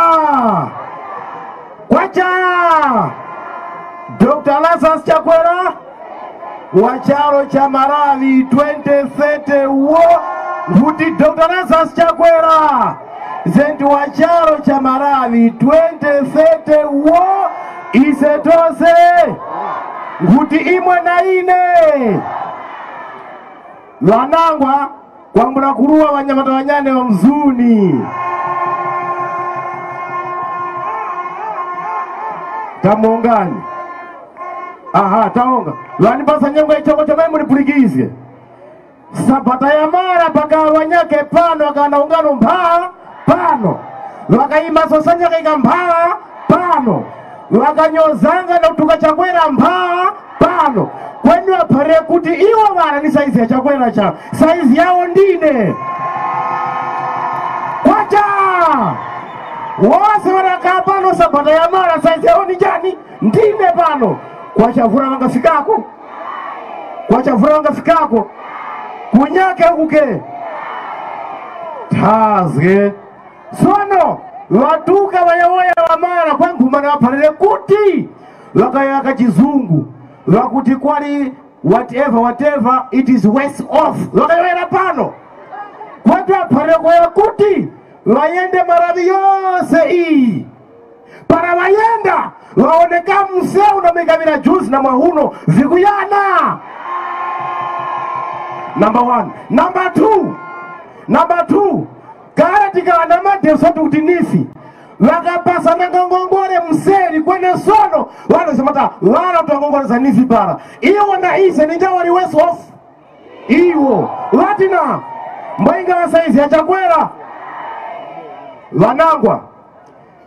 Kwacha! Doctor Lazarus Chakwera, wa charo cha Malawi twenty thirty wo, nkuti Doctor Lazarus Chakwera, zenti wa charo cha Malawi twenty thirty wo, ise tose. Nkhuti imwe na ine. Ŵanangwa, kwambula kuruwa ŵanyamata ŵanyane ŵa mzuni. Tamongani. Aha, taonga. Ŵanipasa nyengo ya choko chamene mulipulikizge. Sabata yamara pakaŵa ŵanyakhe pano ŵakaŵa na ungano mpha pano. Ŵakayima sosanya kaika mpha pano. Ŵakanyozanga na kutuka Chakwera mpha pano. Kweni ŵaphalire kuti iwo ŵara ni saizi ya Chakwera cha saizi yawo ndine. Kwacha! Wose ŵara ŵakaŵa pano sabata yamara saizi yawo ni chani? Ndine pano. Kwa chavura ŵangafikako? Kwa chavura ŵangafikako? Kunyake uku ke? Thazge. Sono, ŵatuka ŵayowoya ŵamara kwe nkhumana ŵaphalire kuti ŵakayowoya kachizungu, ŵakuti kwali whatever, whatever, it is worse off. Ŵakayowoyera pano. Kwetu ŵaphalire kuyowoya kuti ŵayende Malawi yose iyi. Para ŵayenda, ŵawoneka msewu na mikaŵira juzi na mwahuno vikuyana. Number one. Number two. Number two. Kale tikaŵa na madheso kuti nifi. Ŵakapasananga ngongole mseri kwenesono ŵana zamata ŵana twangongole za nifi para. Iwo na ise ninja wali worse off. Iwo ŵati na mbwenga ŵa saizi ya Chakwera. Ŵanangwa,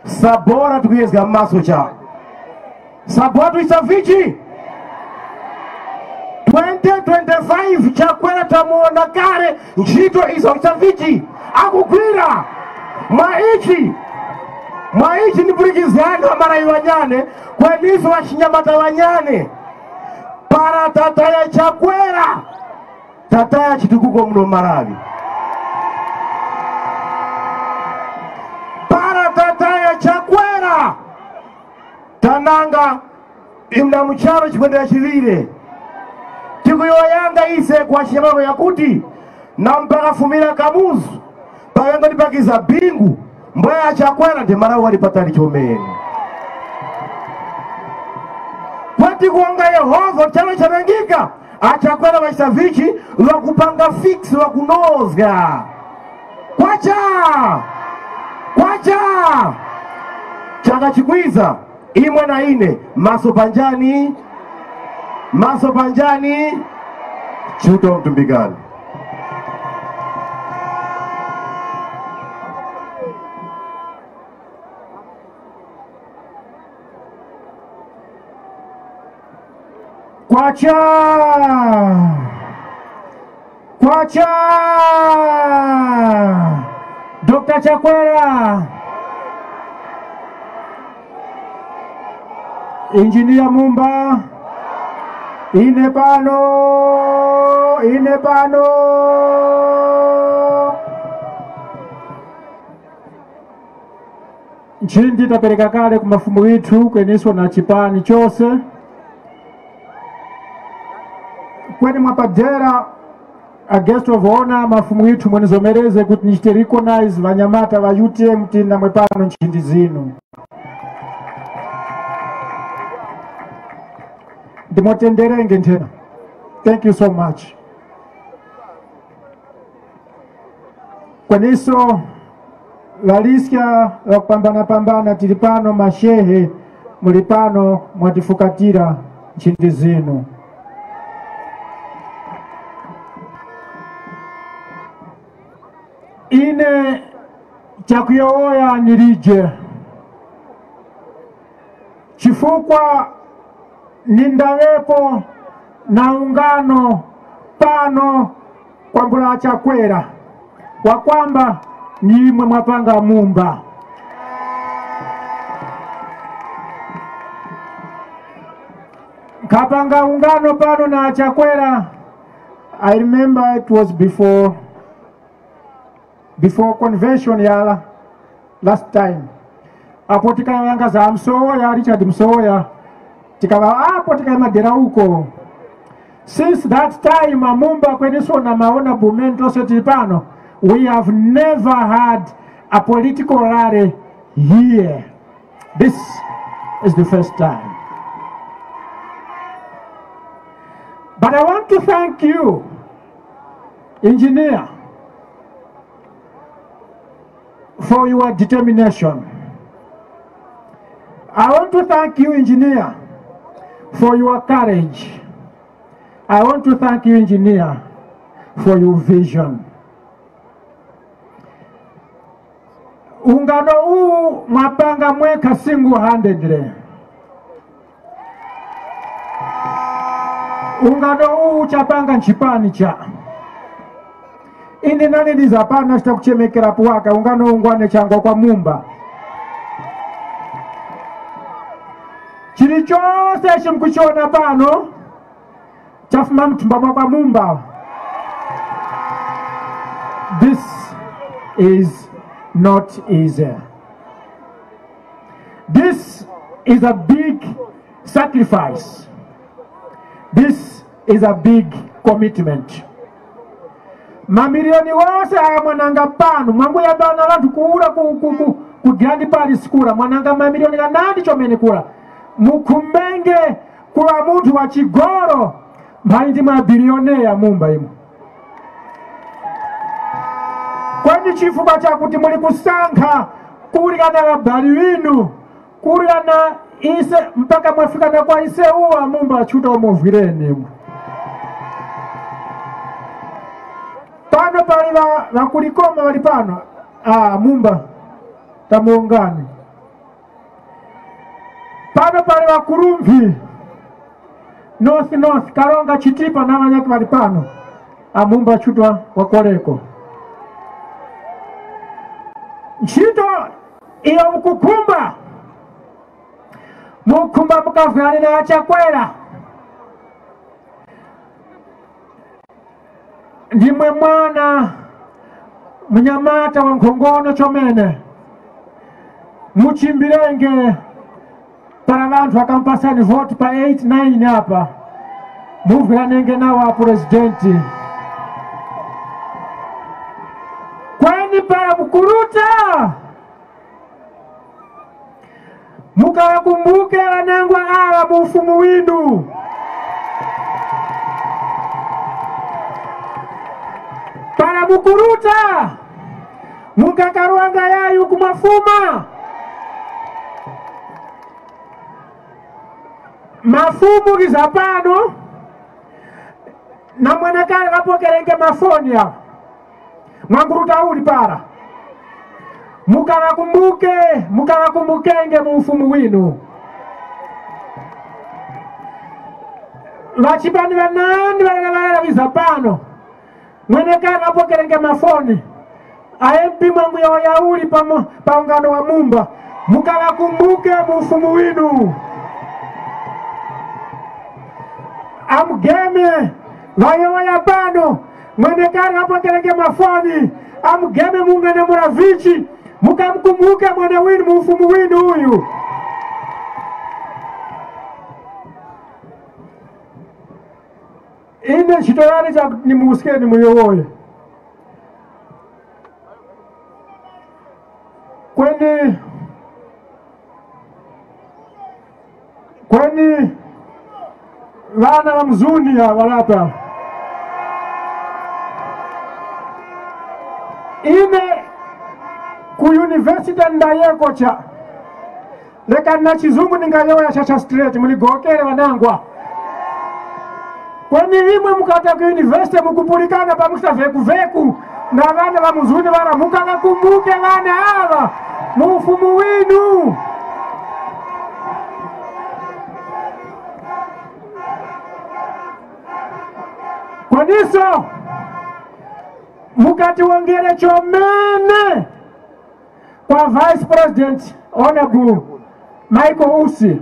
sabora tikuyezga maso cha sabora tuisa vichi? Twenty twenty-five Chakwera tamuwona kale nchito izo cha vichi akugwira. Mwa ichi mwa ichi ndipulikizgani amarayi ŵanyane, kweniso ŵachinyamata ŵanyane. Para tataya Chakwera, tataya chitukuko muno Malawi. Para tataya Chakwera, tananga imna mucharo chipwendera chiŵire. Tikuyowoyanga ise kwa chiyamano yakuti na mpaka fumira Kamuzu, paŵengo ndipakiza bingu, mbweya Chakwera ndi Malawi wali patali chomene. Kwati kuwanga Yehova chalo chanangika, aChakwera ŵachita vichi, ŵakupanga fix, ŵakunozga. Kwacha! Kwacha! Chaka chikwiza, imwe na ine, maso panjani? Maso panjani? Chiuta mtumbikani. Kwacha! Kwacha! Doctor Chakwera! Engineer Mumba, ine pano, ine pano. Nchindi tapereka kale ku mafumu ghithu kweninso na chipani chose. Kweni mwapadera, a guest of honor, mafumu ghithu, mwenizomereze kuti nichite recognize ŵanyamata ŵa U T M tili namwe pano nchindi zinu. Ndimotenderenge nthena. Thank you so much. Kweniso, ŵaliska ŵakupambana-pambana tili pano, mashehe muli pano mwatifukatira nchindi zinu. Ine chakuyowoya nilije. Chifukwa nindaŵepo na ungano pano kwambula Chakwera, wakwamba ni imwe mwapanga Mumba. Nkhapanga ungano pano na Chakwera, I remember it was before before convention ya la-, last time. Apo tikayowoyanga za Msowoya, Richard Msowoya, tikaŵa apo tikayima dera uko. Since that time, a Mumba kweninso na Maona Bumeni tose tili pano, we have never had a political rally here. This is the first time. To thank you, engineer, for your determination. I want to thank you, engineer, for your courage. I want to thank you, engineer, for your vision. Ungano uwu mwapanga mwekha single handedly. Ungano uwu chapanga nchipani cha. Ine nane ndiza pano chita kuchemekera puwaka ungano ungwane changwa kwa mumba. Chilichose ichi mukuchiona pano, chafuma mthumba mwa kwa mumba. This is not easy. This is a big sacrifice. This is a big commitment. Mamiliyoni wose aya mwananga pano, mwanguyambana ŵanthu kuwura ku, ku, ku, ku Grand Palace kura, mwananga mamiliyoni ghanandi chomene kura. Mukhumbenge kuŵa munthu wa chigoro, mphanyi ndi mabiliyoneya mumba imo. Kweni chifukwa chakuti muli kusankha kurya na ŵabali ŵinu, kurya na ise mpaka mwafika na kwa ise uwa mumba chuta umovwireni imwe. Pano pali ŵa-, ŵakulikoma ŵali pano, ah, mumba tamuwongani. Pano pali ŵakurumphi, North North, Karonga, Chitipa na ŵanyakhe ŵali pano, amumba chutwa wakoleko. Nchito iyo mukukhumba, mukhumba mukavwirane na Chakwera. Ndimwe mwana munyamata wa nkhongono chomene. Muchimbirenge para ŵanthu ŵakamupasani voti pa eight, nine apa. Muvwiranenge nawo a purezidenti. Kweni para mukuruta, mukaŵakumbuke ŵanangwa aŵa mu ufumu winu. Para mukuruta, mukakaruwanga yayi uku mwafuma. Mafumu ghiza pano, na mwenekale ŵapokerenge mafoni awo. Mwanguruta uli para. Mukaŵakumbuke, mukaŵakumbukenge mu ufumu winu. Ŵachipani ŵanandi ŵalera ŵalera ŵiza pano. Mwenekale ŵapokerenge mafoni. A MP mwanguyowoya uli pa mu-, pa ungano wa mumba. Mukaŵakumbuke mu ufumu winu. Amugeme ŵayowoya pano, mwenekale ŵapokerenge mafoni, amugeme mung'ana muravichi, mukamukumbuke mwana winu mu ufumu winu uyu. Ine nchito yane chakuti nimuwuskeni muyowoye. Kweni, kweni ŵana ŵa mzuni ya ŵalapa. Ine ku university ndayeko cha. Lekani na chizungu ningayowoya cha, cha straight, muligowokere ŵanangwa. Kweni imwe mukata ku university mukupulikana pamuchita veku-veku na ŵana ŵa muzuni ŵara, mukaŵakumbuke ŵana aŵa mu ufumu winu. Kweniso mukatiwongere chomene kwa Vice President Honorable Michael Usi.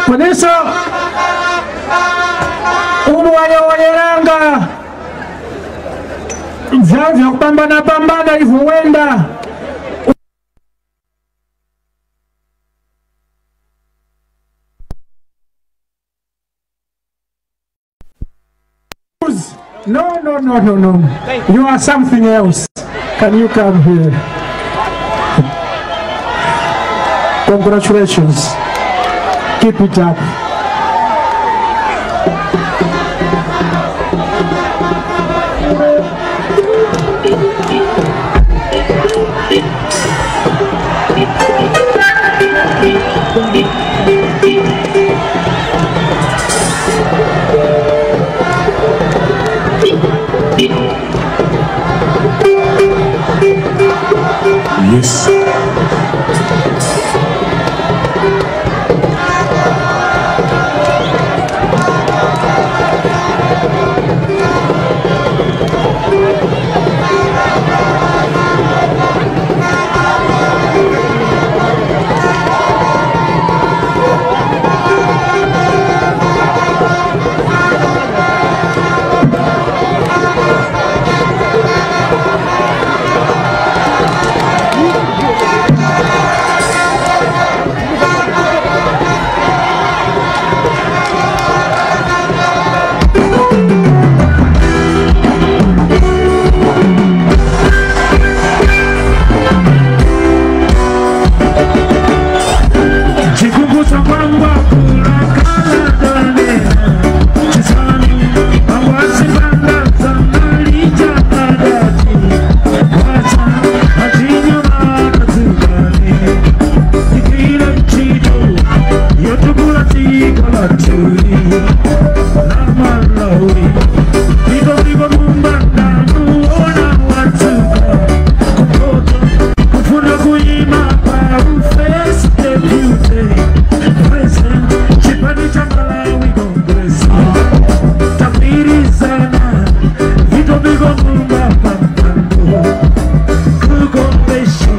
Kweneso umo wayowoyeranga vyawo vyakupambana-pambana ivo wenda. No, no, no, no, no. You are something else. Can you come here? Congratulations. Keep it up. Yes. Chikukusa kwangwa kula kala dane, chisani, awasi banda za malija adati, wasa, achinyama na zingani, ikile nchito, yotukula tika la chuli, na Malawi, ito viko mumba na muona watsuka, kukoto, kufuna kuyima pa ufesi deputy, president, chipani cha Malawi Congress, tapirizana, vito viko mumba pa mpando, kukombesho,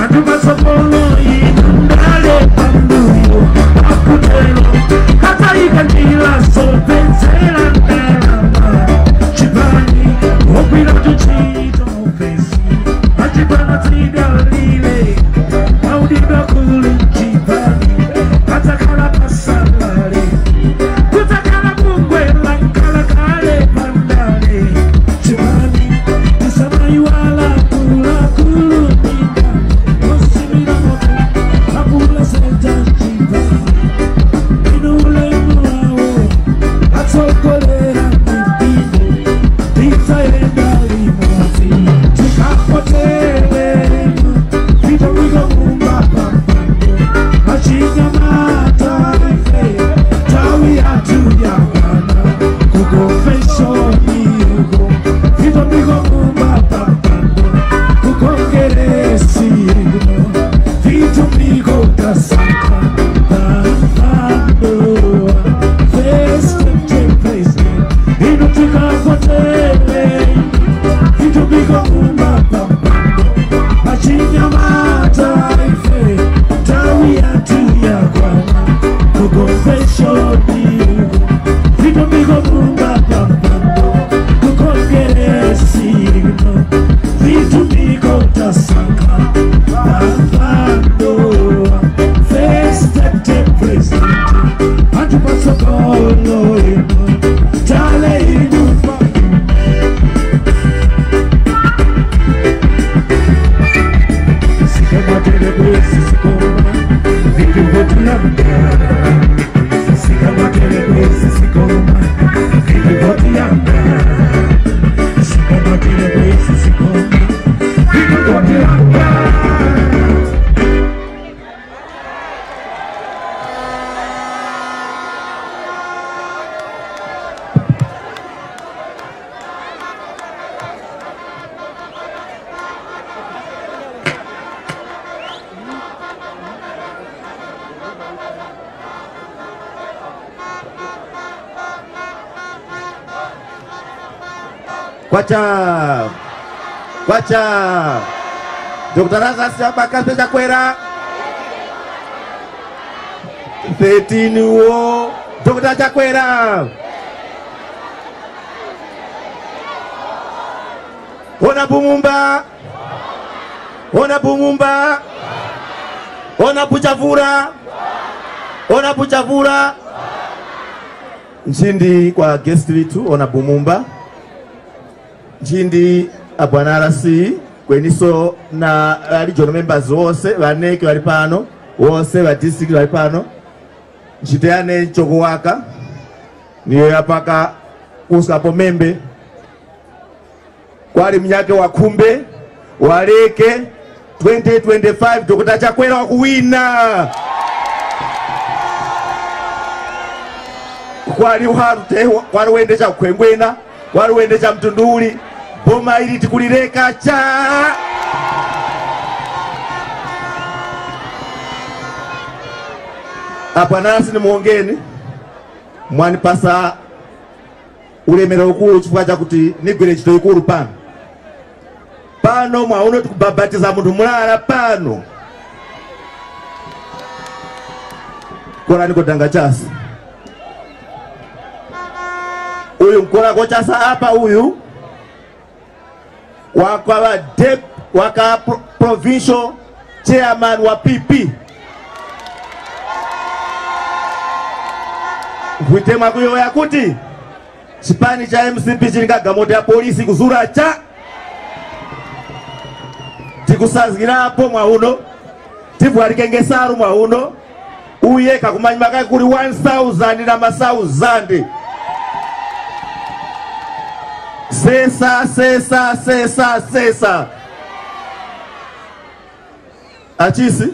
anthu masopolo inu ndale pambuyo, akutelo, katayika njira sopezera ndalama, chipani, wokwira tuchito ofesi, achipana zidalire, audidwa kuli chipani, atakhala pasalale, kutakhala bungwe la nkhalakale pandale, chipani, tisamayiwala kula kulu minda, osimira moto, akula seta chipani, ino ulemu wawo, atsokolera mipingo, tizayenda limodzi, tikapotere, vito viko mumba pa mpando, achinyamata ife, tawi yathu yakwana, ku konvenshoni uko, vito viko mumba pa mpando, ku kongeresi uko, vito viko tasaka, pa mpando, first take place. Ino tikavotele, vitumbiko kumba pambando, achinyamata ife, tawi yathu yakwana, ku konvenshoni uko, vitumbiko kumba pambando, ku kongeresi ino, vitumbiko tasaka, pambando, first take place. Anthu patsogolo inu, tale inu pa. Sikamatele kwesi sikoma, vinthu votiyamba. Sikamatele kwesi sikoma, vinthu votiyamba. Sikamatele kwesi sikoma, vinthu votiyamba. Kwacha. Kwacha. Doctor Lazarus Chakwera, Kaspe Chakwera. thirteen wo. Doctor Chakwera. Ona Bumumba. Ona Bumumba. Ona Buchavura. Ona Buchavura. Nchindi kwa guest vitu, ona Bumumba. Nchindi abwana R C, kweniso na, uh, regional members wose, ŵaneke ŵali pano, wose ŵa district ŵali pano. Nchito yane nchokuwaka, niyo yapaka kuska pomembe. Kwali munyake wakhumbe, waleke, twenty twenty-five, Doctor Chakwera wakuwina. Kwali warte, kwali wende cha kukhwengwena, kwali wende cha mtundu uli, boma ili tikulireka cha. Apa nasi ni muwongeni, mwanipasa ulemerero ukuru chifukwa chakuti nigwire ntchito yikuru pano. Pano mwauno tikubapatiza munthu murara pano. Korani kodanga chasi. Uyu nkorako chasa apa uyu. Wakaŵa dep-, waka pro-, provincial chairman wa P P. Nkhwitemwa kuyowoya kuti chipani cha M C P chili nga gamoto ya polisi kuzura cha. Tikusazgirapo mwa uno, tivwarikenge salu mwa uno, uye kakumanyima kake kuli one thousand na ma thousand. Sesa, sesa, sesa, sesa. Achisi,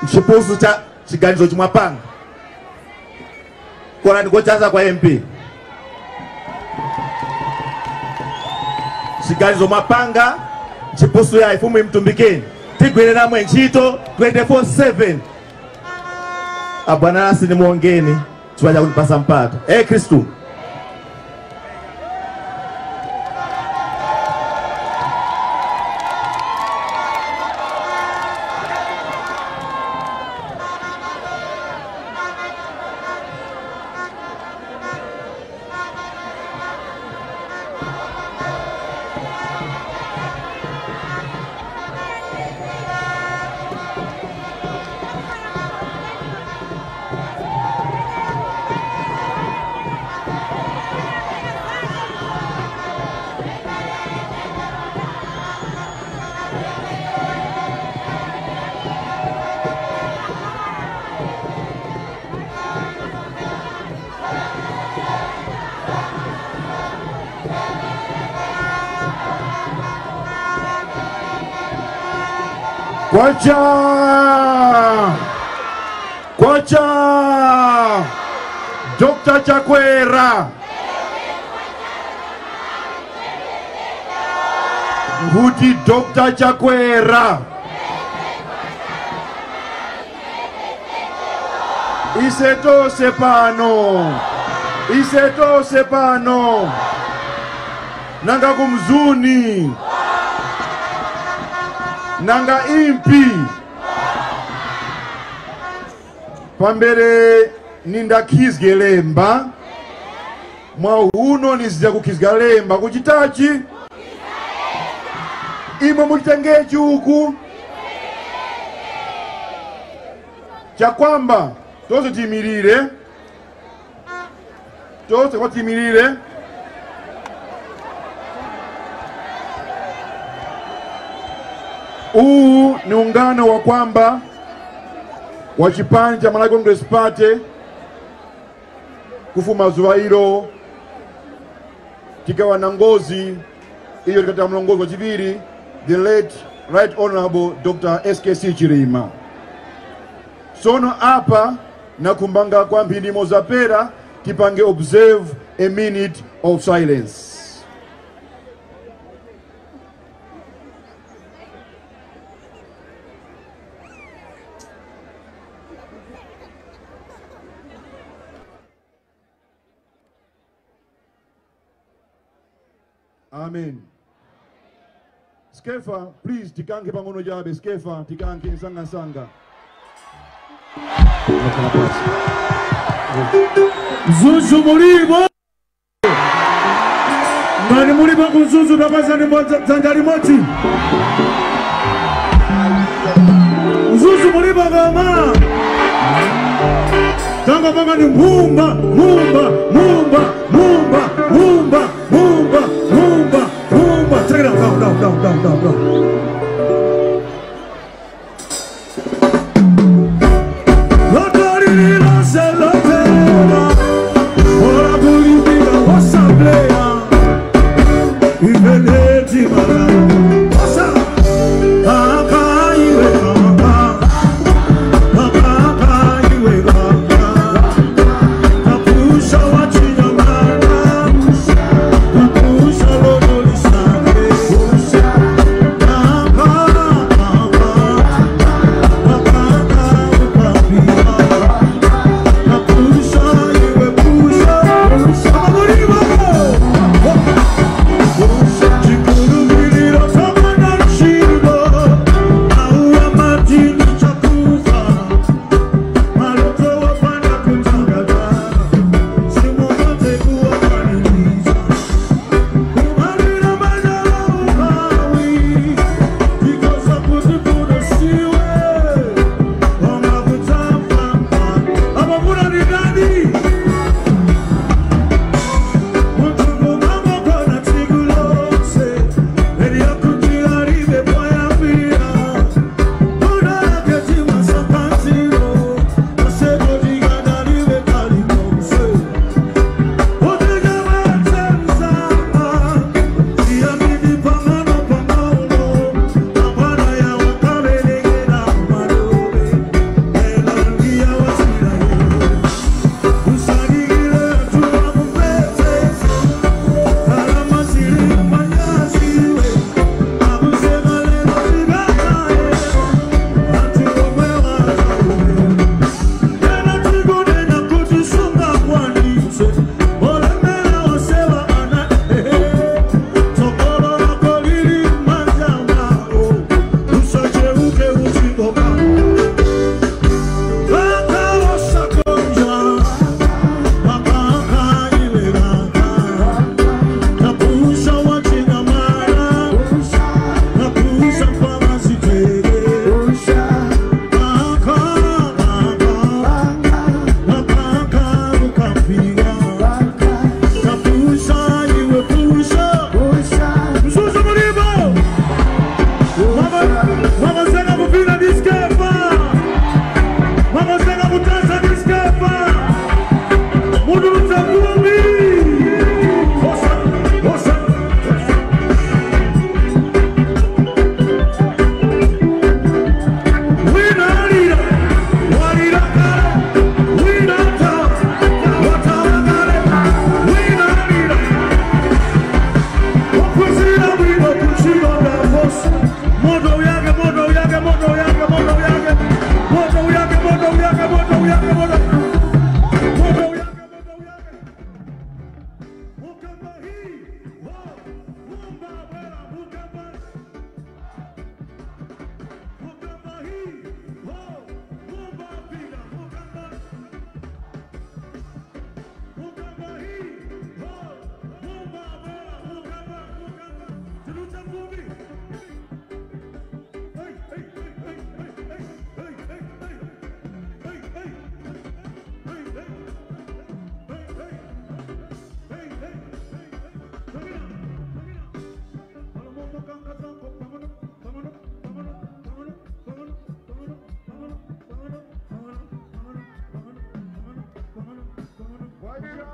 nchipusu cha chiganizo chimwapanga. Korani kochasa kwa M P. Chiganizo mwapanga, nchipusu ya ifumu imtumbikeni. Tigwire namwe ntchito twenty-four seven. Abwana nasi nimuwongeni chifukwa cha kutipasa mpata. Eh, Khristu. Kwacha! Kwacha! Doctor Chakwera! Nkhuti Doctor Chakwera! Ise tose pano, ise tose pano, nanga ku mzuni, nanga impi. Pambere nindakhizge lemba, mwa uno nizija kukhizga lemba kuchitachi? Imwe mulitengechi uku? Chakwamba, tose tiyimirire. Tose kwatiyimirire. Uwu ni ungano wakwamba wa chipani cha Malawi Congress Party. Kufuma zuŵa ilo, tikaŵa na ngozi, iyo tikati na mlongozi wa chiŵiri, the late Right Honorable Doctor S K C Chilima. Sono apa, nakhumbanga kwa mphindi imoza pera, tipange observe a minute of silence. Amen. Skefa, please, tikankhe pang'ono chabe. Skefa, tikankhe nsangansanga. Mzuzu mulipo. Ngati mulipo ku Mzuzu, tapasani mbo-, dzanja limodzi. Mzuzu mulipo koma. Tanga pangani mumba, mumba, mumba, mumba, mumba, mumba, mumba, mumba. Check it out. Down, down, down, down, down, down. Loto lililose lotera, ora kulimbika wosaplera, iveneti mara. Osa, kaka iwe kaka, kaka iwe kaka. Kapusa wa chinyamata, kapusa loto lisake. Mzuzu mulipo? Mwama-, mwamazeka kupina ndi Skefa. Mwamazeka kutasa ndi Skefa. Mutulutse vumbi. Hosa, hosa, hosa. Wina alira, walira kale. Wina ata, watawa kale. Wina alira. Wakwizira bwino kuchima na vosi. Moto uyake, moto uyake, moto uyake, moto uyake. Moto uyake, moto uyake, moto uyake, moto. Moto uyake, moto uyake. Mukamba hi, ho, mumba bwera, mukamba. Mukamba hi, ho, mumba pira, mukamba. Mukamba hi, ho, mumba bwera, mukamba, mukamba. Tiluta vumbi. Kwacha!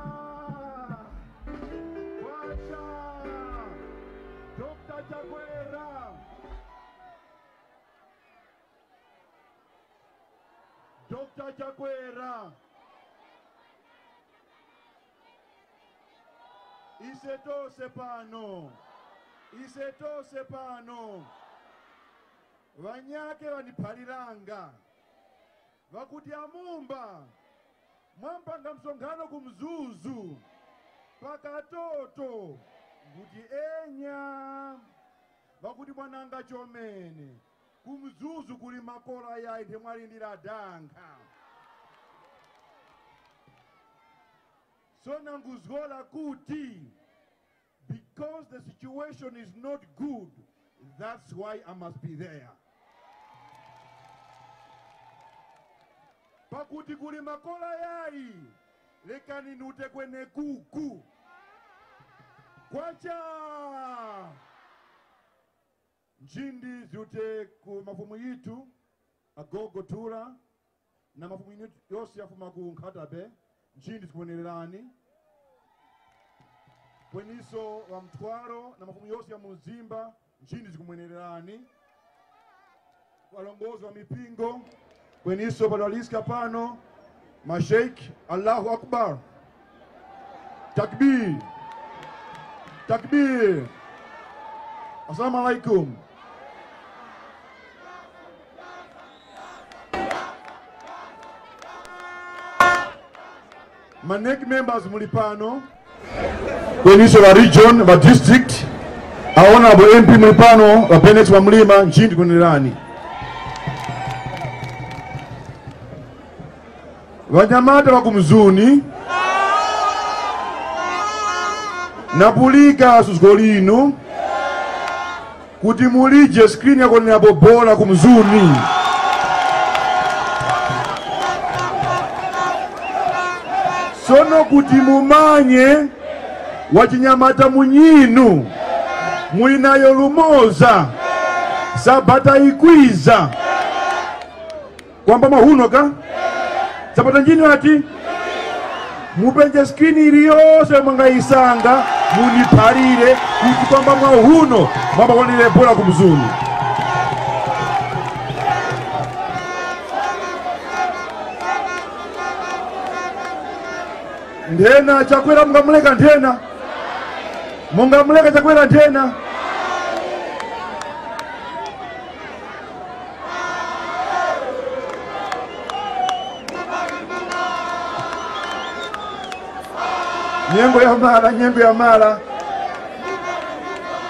Kwacha! Doctor Chakwera! Doctor Chakwera. Ise tose pano. Ise tose pano. Ŵanyakhe ŵandiphaliranga. Ŵakuti, "Amumba, mwampanga msonkhano ku Mzuzu, pa katoto?" Mbuti, "Enya." Pakuti mwananga chomene, ku Mzuzu kuli makora yayi nthemwali ndira danga. So nanguzgora kuti, because the situation is not good, that's why I must be there. Pakuti kuli makora yayi, lekani nute kwenekuku. Kwacha! Nchindi ziute ku mafumu yitu, agogo Tula, na mafumu yinu yose yafuma ku Nkhata Bay, nchindi zikumwenererani. Kweniso ŵamthwaro na mafumu yose ya mu mzimba, nchindi zikumwenererani. Walongozi wa mipingo, kweniso padaliska pano, masheikh, Allahu Akbar. Takbir. Takbir. Assalamu alaikum. Ma NEC members muli pano. Kweniso ŵa region, ŵa district, a honorable M P muli pano, ŵa Bennett wa Mlima, nchindi kwenderani. Ŵanyamata ŵa ku Mzuni, napulika suzgo linu kuti mulije screen yakuonenapo bora ku Mzuni. Sono kuti mumanye wachinyamata munyinu muli nayo lumoza, Sabata yikwiza. Kwamba mwahuno ka? Sabata njini ati? Mupenje screen iliyose mwangayisanga, muniphalire kuti kwamba mwahuno mwamba kwanire bora ku Mzuni. Nthena Chakwera mungamuleka nthena? Mungamuleka Chakwera nthena? Nyengo yamala, nyengo yamala.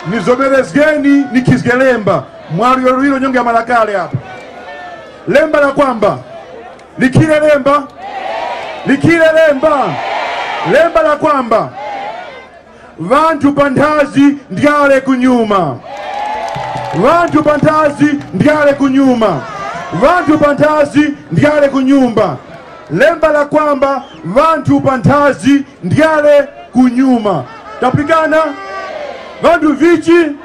Nizomerezgeni, nikhizge lemba. Mwalu yolwiro nyengo yamala kale apa. Lemba la kwamba. Likhire lemba. Likhire lemba. Lemba la kwamba. Ŵanthu panthazi ndyale kunyuma. Ŵanthu panthazi ndyale kunyuma. Ŵanthu panthazi ndyale kunyumba. Lemba la kwamba ŵanthu panthazi ndyale kunyuma. Tapulikana? Ŵanthu vichi?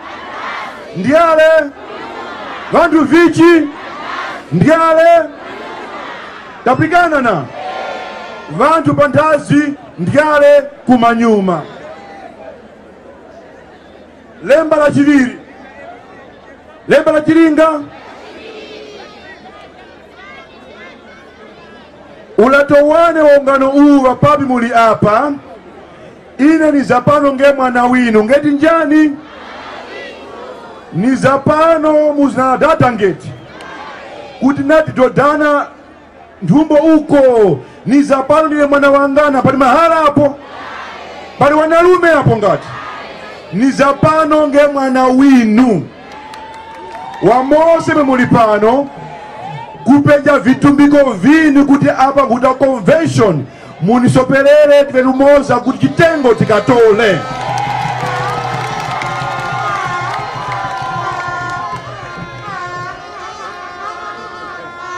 Ndyale. Ŵanthu vichi? Ndyale. Tapulikana na? Ŵanthu panthazi ndyale kumanyuma. Lemba la chiŵiri. Lemba la chilinga. Ulato wane wa ungano uwu ŵapapi muli apa, ine ni zapano nge mwana winu, ngeti njani? Ni zapano mu zina la Dada ngeti? Kuti nati dodana nthumbo uko, ni zapano ndine mwana wangana, pali mahala apo? Pali wanarume apo ngati? Ni zapano nge mwana winu. Wa mose mwe muli pano, kupenja vitumbiko vinu kuti apa nkhuta convention, munisoperere tive lumoza kuti chitengo tikatole.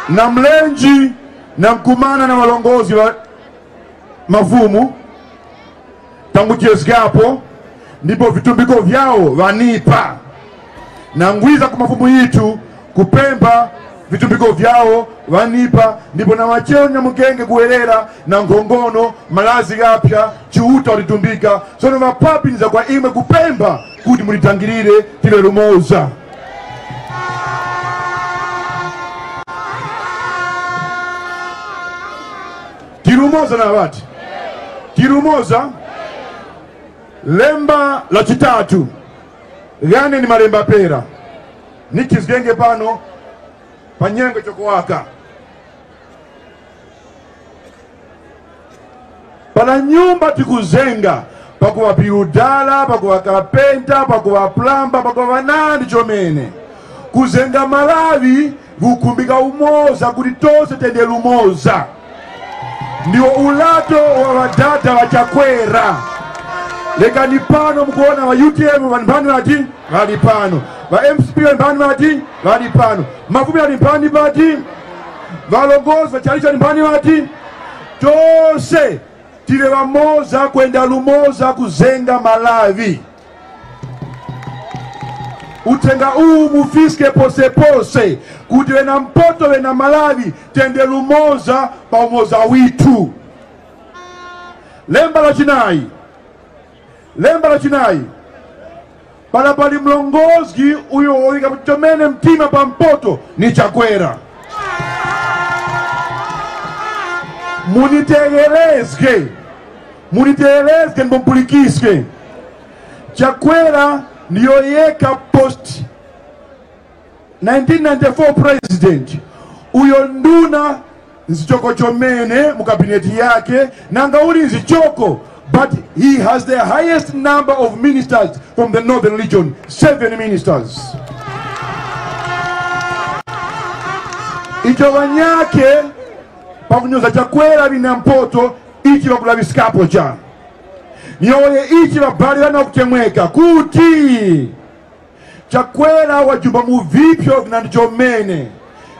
Na mlenji na nkumana na ŵalongozi ŵa mafumu, tangujezgapo, ndipo vitumbiko vyawo ŵanipa. Nangwiza ku mafumu yitu kupempha vitumbiko vyawo ŵanipa, ndipo na machero nyamukenge kuwerera na nkhongono, malazi ghaphya, Chiuta watitumbika. Sono ŵapapi niza kwa imwe kupempha kuti mulitangirire tile lumoza. Tilumoza na ŵati? Tilumoza. Lemba la chitatu. Ghane ni malemba pera. Nikhizgenge pano pa nyengo chokowaka. Para nyumba tikuzenga, Pakuŵa piludala, pakuŵa kapenta, pakuŵa plamba, pakuŵa ŵanandi chomene. Kuzenga Malawi, kukhumbika umoza kuti tose tende lumoza. Ndiwo ulato wa ŵadada ŵa Chakwera. Lekani pano mukuwona ŵa U T M ŵa mbani ŵati? Ŵali pano. Ŵa M C P ŵa mbani ŵati? Ŵali pano. Mafumu ŵali mbani ŵati? Ŵalongozi ŵa chalichi ŵali mbani ŵati? Tose tive ŵamoza kwenda lumoza kuzenga Malawi. Uthenga uwu mufiske posepose kuti ŵena Mpoto ŵena Malawi tende lumoza pa umoza withu. Lemba la chinayi. Lemba la chinayi. Para pali mlongozgi uyo wawika chomene mtima pa Mpoto ni Chakwera. Munitegerezge, munitegerezge ndipo mupulikiske. Chakwera ndiyo yekha post nineteen ninety-four president uyo nduna nzichoko chomene mu kabineti yake, nanga uli nzichoko, but he has the highest number of ministers from the northern region, seven ministers. Icho ŵanyakhe pakunyoza Chakwera ŵina Mpoto, ichi ŵakulaŵiskapo chani? Nyowoye ichi ŵabali ŵana kuchemweka kuti Chakwera wajumba mu vipyo vinandi chomene,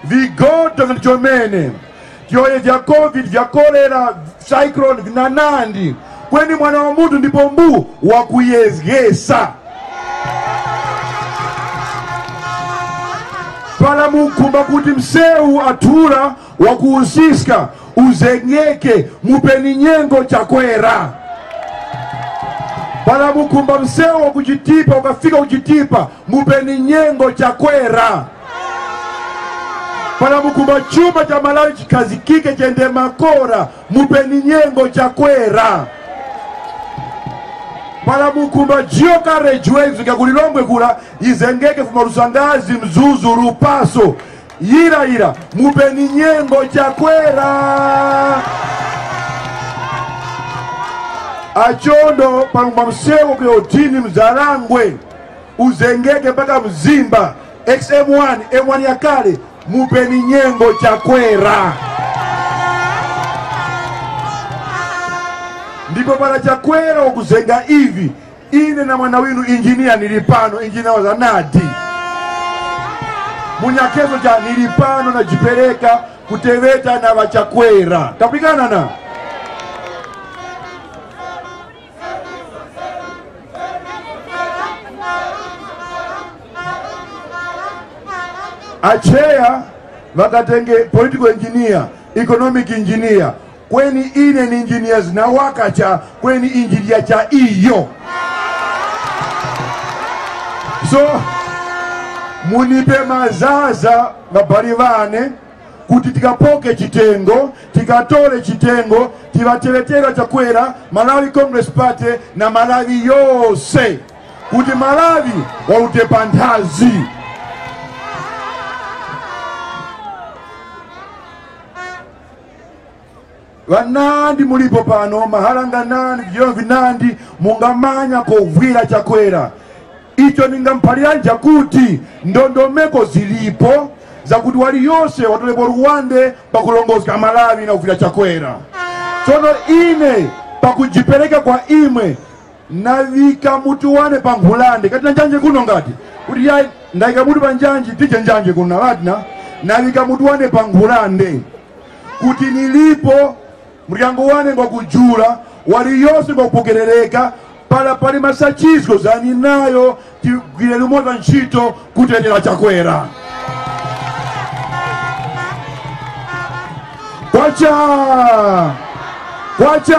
vigodo vinandi chomene, vyoye vya covid, vya kolera, cyclone vinanandi. Kweni mwana wa munthu ndipo mbu wakuyezgesa. Para mukhumba kuti msewu athura wakuwusiska uzengeke, mupeni nyengo Chakwera. Para mukhumba msewu wakuchitipa ukafika kuchitipa, mupeni nyengo Chakwera. Para mukhumba chuma cha Malawi chikhazikike chende makora, mupeni nyengo Chakwera. Para mukhumba Geo Carriageway kuzika ku Lilongwe kula, yizengeke kufuma Lusangazi, Mzuzu, Lupaso, yira yira, mupeni nyengo Chakwera. Achondo pang'ombe msewu ku Yodini Mzarangwe uzengeke mpaka Mzimba, X M one, M one yakale, mupeni nyengo Chakwera. Ndipo para Chakwera wakuzenga ivi, ine na mwana winu injiniya nili pano, injiniya wa zanadi. Munyakeso cha nili pano najipereka kuteŵeta na ŵa Chakwera. Tapulikana na? Acheya ŵakatenge political engineer, economic engineer, kweni ine ni engineer zina waka cha, kweni engineer cha iyo. So, munipe mazaza ŵabali ŵane, kuti tikapoke chitengo, tikatore chitengo, tiŵateŵetere Chakwera, Malawi Congress Party na Malawi yose, kuti Malawi wawute panthazi. Ŵanandi mulipo pano, mahala nganandi, vijiro vinandi, mungamanya kovwira Chakwera. Icho ningamuphalirani nchakuti ndondomeko zilipo zakuti waliyose watolepo luwande pakurongozga Malawi na kuvwira Chakwera. Tsono ine pakujipereka kwa imwe, naŵika mutu wane pa nkhulande. Kati na njanje kuno ngati? Kuti yayi, ndayika mutu pa njanji, tije njanje kuno, ŵati na? Naŵika mutu wane pa nkhulande. Kuti nilipo, muryango wane ngwakujula, waliyose ngwakupokerereka, para pali masachizgo zani nayo, tigwire limoza nchito kutetera Chakwera. Kwacha! Kwacha!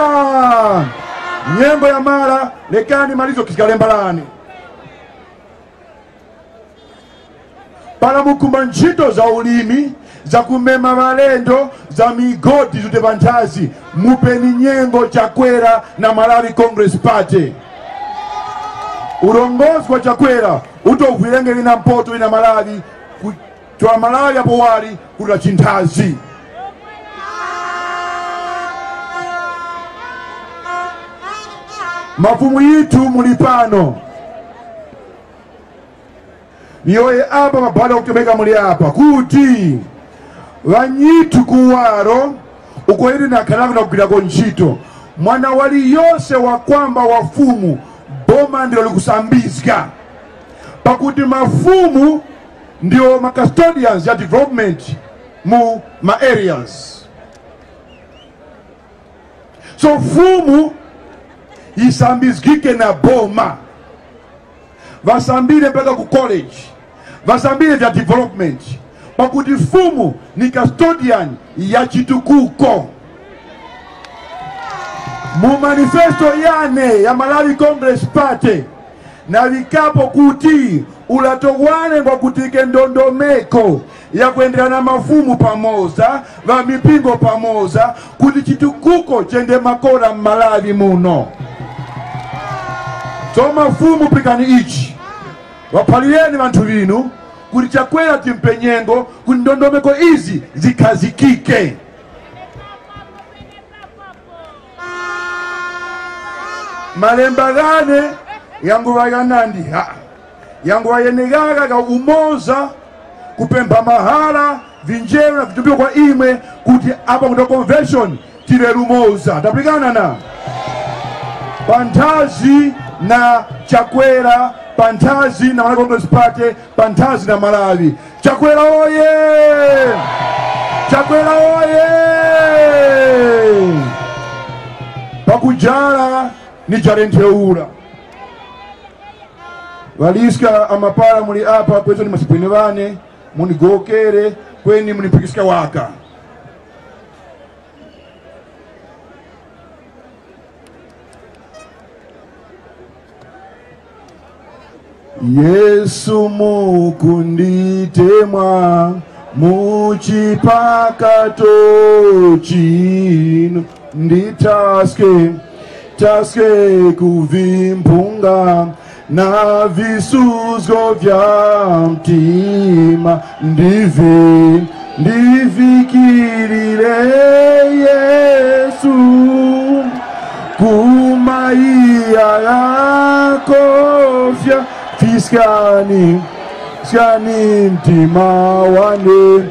Nyengo yamara, lekani malizo kizikalemba lani. Para mukhumba nchito za ulimi, za kumema ŵalendo, za migodi zute panthazi, mupeni nyengo Chakwera na Malawi Congress Party. Urongozi wa Chakwera utovwirenge ŵina Mpoto ŵina Malawi, kuchwa Malawi apo wali kuta chinthazi. Mafumu yithu muli pano. Niyowoye apa mabada kutemeka muli apa kuti ŵanyithu kuwaro uko ine ndakhalako na kugwirako ntchito, mwana waliyose wakwamba wa Fumu, boma ndilo likusambizga. Pakuti mafumu ndiwo ma custodians ya development mu ma areas. So Fumu yisambizgike na boma. Ŵasambire mpaka ku college, ŵasambire vya development, pakuti Fumu ni custodian ya chitukuko. Mu manifesto yane ya Malawi Congress Party, naŵikapo kuti ulato wane ngwa kuti ike ndondomeko ya kwenderana na mafumu pamoza, ŵa mipingo pamoza, kuti chitukuko chende makora m'Malawi muno. So mafumu, pikani ichi, ŵaphalireni ŵanthu ŵinu kuti Chakwera timpe nyengo kuti ndondomeko izi zikhazikike. Malemba ghane yanguŵa ghanandi ha, yanguŵa gheneghagha ga umoza, kupempha mahara, vinjeru na vitumbiko kwa imwe kuti apa kuno convention tive lumoza. Tapulikana na? Panthazi na Chakwera, panthazi na Malawi Congress Party, panthazi na Malawi. Chakwera oye! Chakwera oye! Pakujara nijare ntheura. Ŵaliska amapara muli apa, kweso ni masipwene ŵane, munigowokere, kweni muniphikiska waka. Yesu mukunditemwa mu chipakato chinu, nditaske, taske kuvimpunga na visuzgo vya mtima, ndivi, ndivikirire Yesu, kumaiya ghakofya, fiskani, fiskani mtima wane,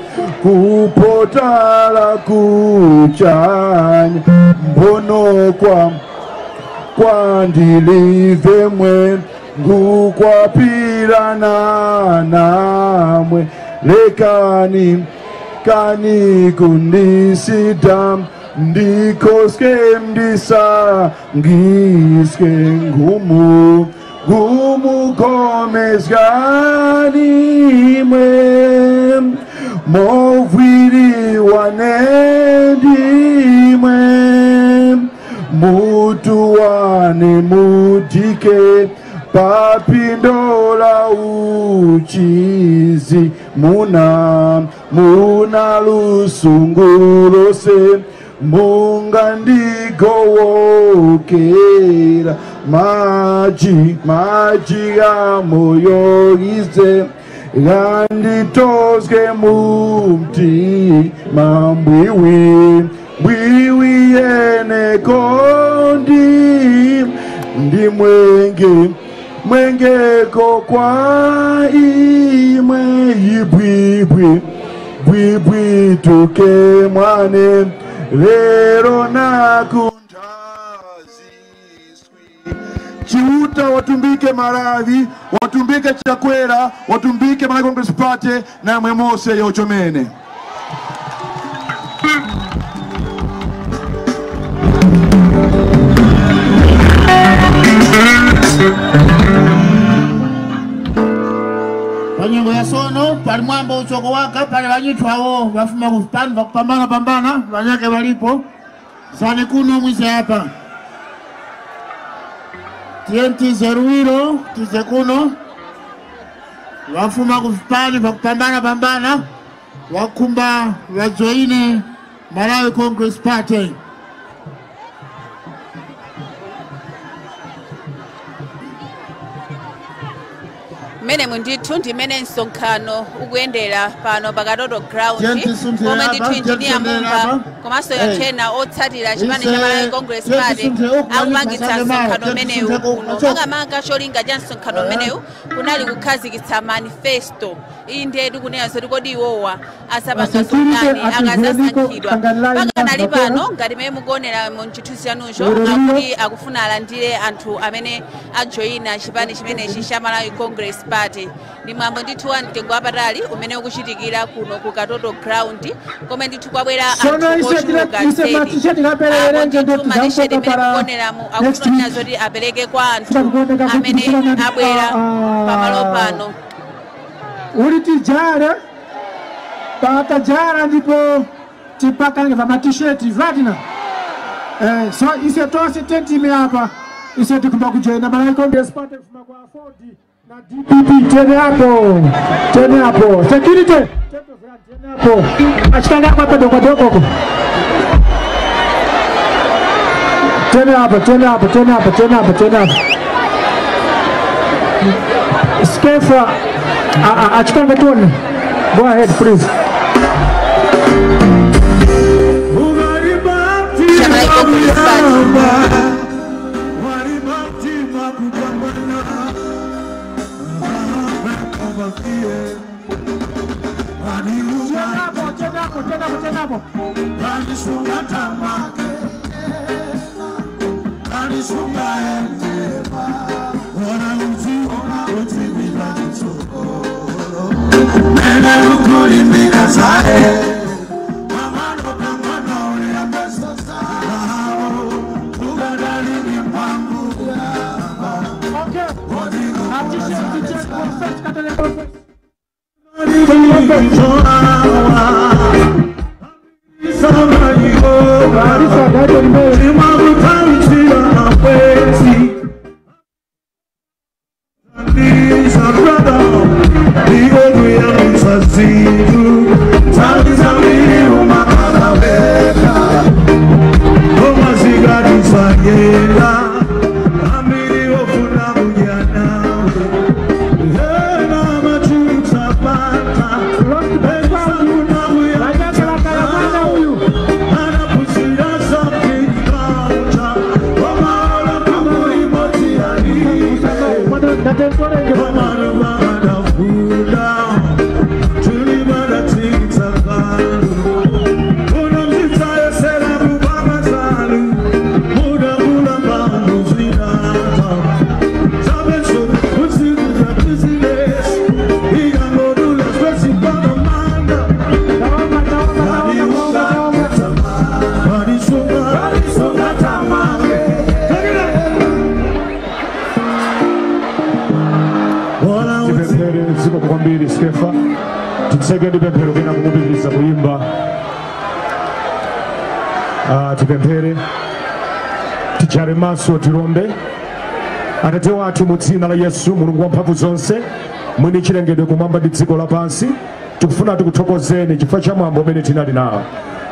kupotala kuchanya, mbonokwa kwandilive mwe, ngukwapirana namwe, lekani kani kundisida, ndikoske ndisangiske ngumu, ngumukomezgani mwe, movwiri wane ndimwe. Mutu wane mudike pa pindo la uchizi, muna, muna lusungu lose, mungandogowokera maji, maji gha moyo ghize, ghanditozge mu mtima mbwiwi, mbwiwi yeneko ndi, ndi mwenge, mwengeko kwa imwe ibwibwi, bwibwi tuke mwane, lero na ku nthazi. Chiuta watumbike Malawi, watumbike Chakwera, watumbike Malawi Congress Party, na imwe mose yochomene. Pa nyengo ya sono, pali mwambo uchoko waka, pali ŵanyithu awo ŵafuma ku vipani vakupambana-pambana, ŵanyakhe ŵalipo. Sani kuno mwize apa. Tiyeni tize luwiro, tize kuno. Ŵafuma ku vipani vakupambana-pambana, ŵakhumba ŵajoine Malawi Congress Party. Menemu ndithu ndi mmene msonkhano ukuyendera pano pa Katoto Ground, pomwe ndithu injiniya Mumba komanso yothena otsatira chipani cha Malawi Congress Party akupangitsa msonkhano umenewu kuno. Makamaka cholinga cha msonkhano umenewu kunali kukhazikitsa manifesto. Iyi ndiye tikunena zoti kodi iwowa asapanga zotani akazasankhidwa. Pakanali pano ngati mmene mukuonera mu chithunzi chanucho, akuti akufuna alandire anthu amene ajoyina chipani chimenechi cha Malawi Congress Party. Ndi mwambo ndithu wa mtengo wapatali umene ukuchitikira kuno ku Katoto Ground, komwe ndithu kwabwera anthu ochuluka zedi. Apo ndithu malisheti mmene mukuoneramu akufunira zoti apereke kwa anthu amene abwera pamalo pano. Uli tijare, patajara ndipo tipakange pa matisheti vatina. Eh, so ise tose tentime apa, ise tikumba kujoyina Malawi Congress Party kufuma kwa Aford na D P P. Tene apo, tene apo security, tene apo achikanga kwa padoko padoko. Tene apo, tene apo, tene apo, tene apo, tene apo. Skefa, a, a, achikanga tone. Go ahead, please. Tipemphere. Zikomo kwambiri Skefa. Titseke ndi pemphero kena kumupitiriza kuyimba. Ah, tipemphere. Tijare maso, tirombe. Atate wathu, mu dzina la Yesu, Mulungu wa mphamvu zonse, mwini chilengedwe kumwamba ndi dziko lapansi, tikufuna tikuthokozeni chifukwa cha mwambo umene tinali nawo.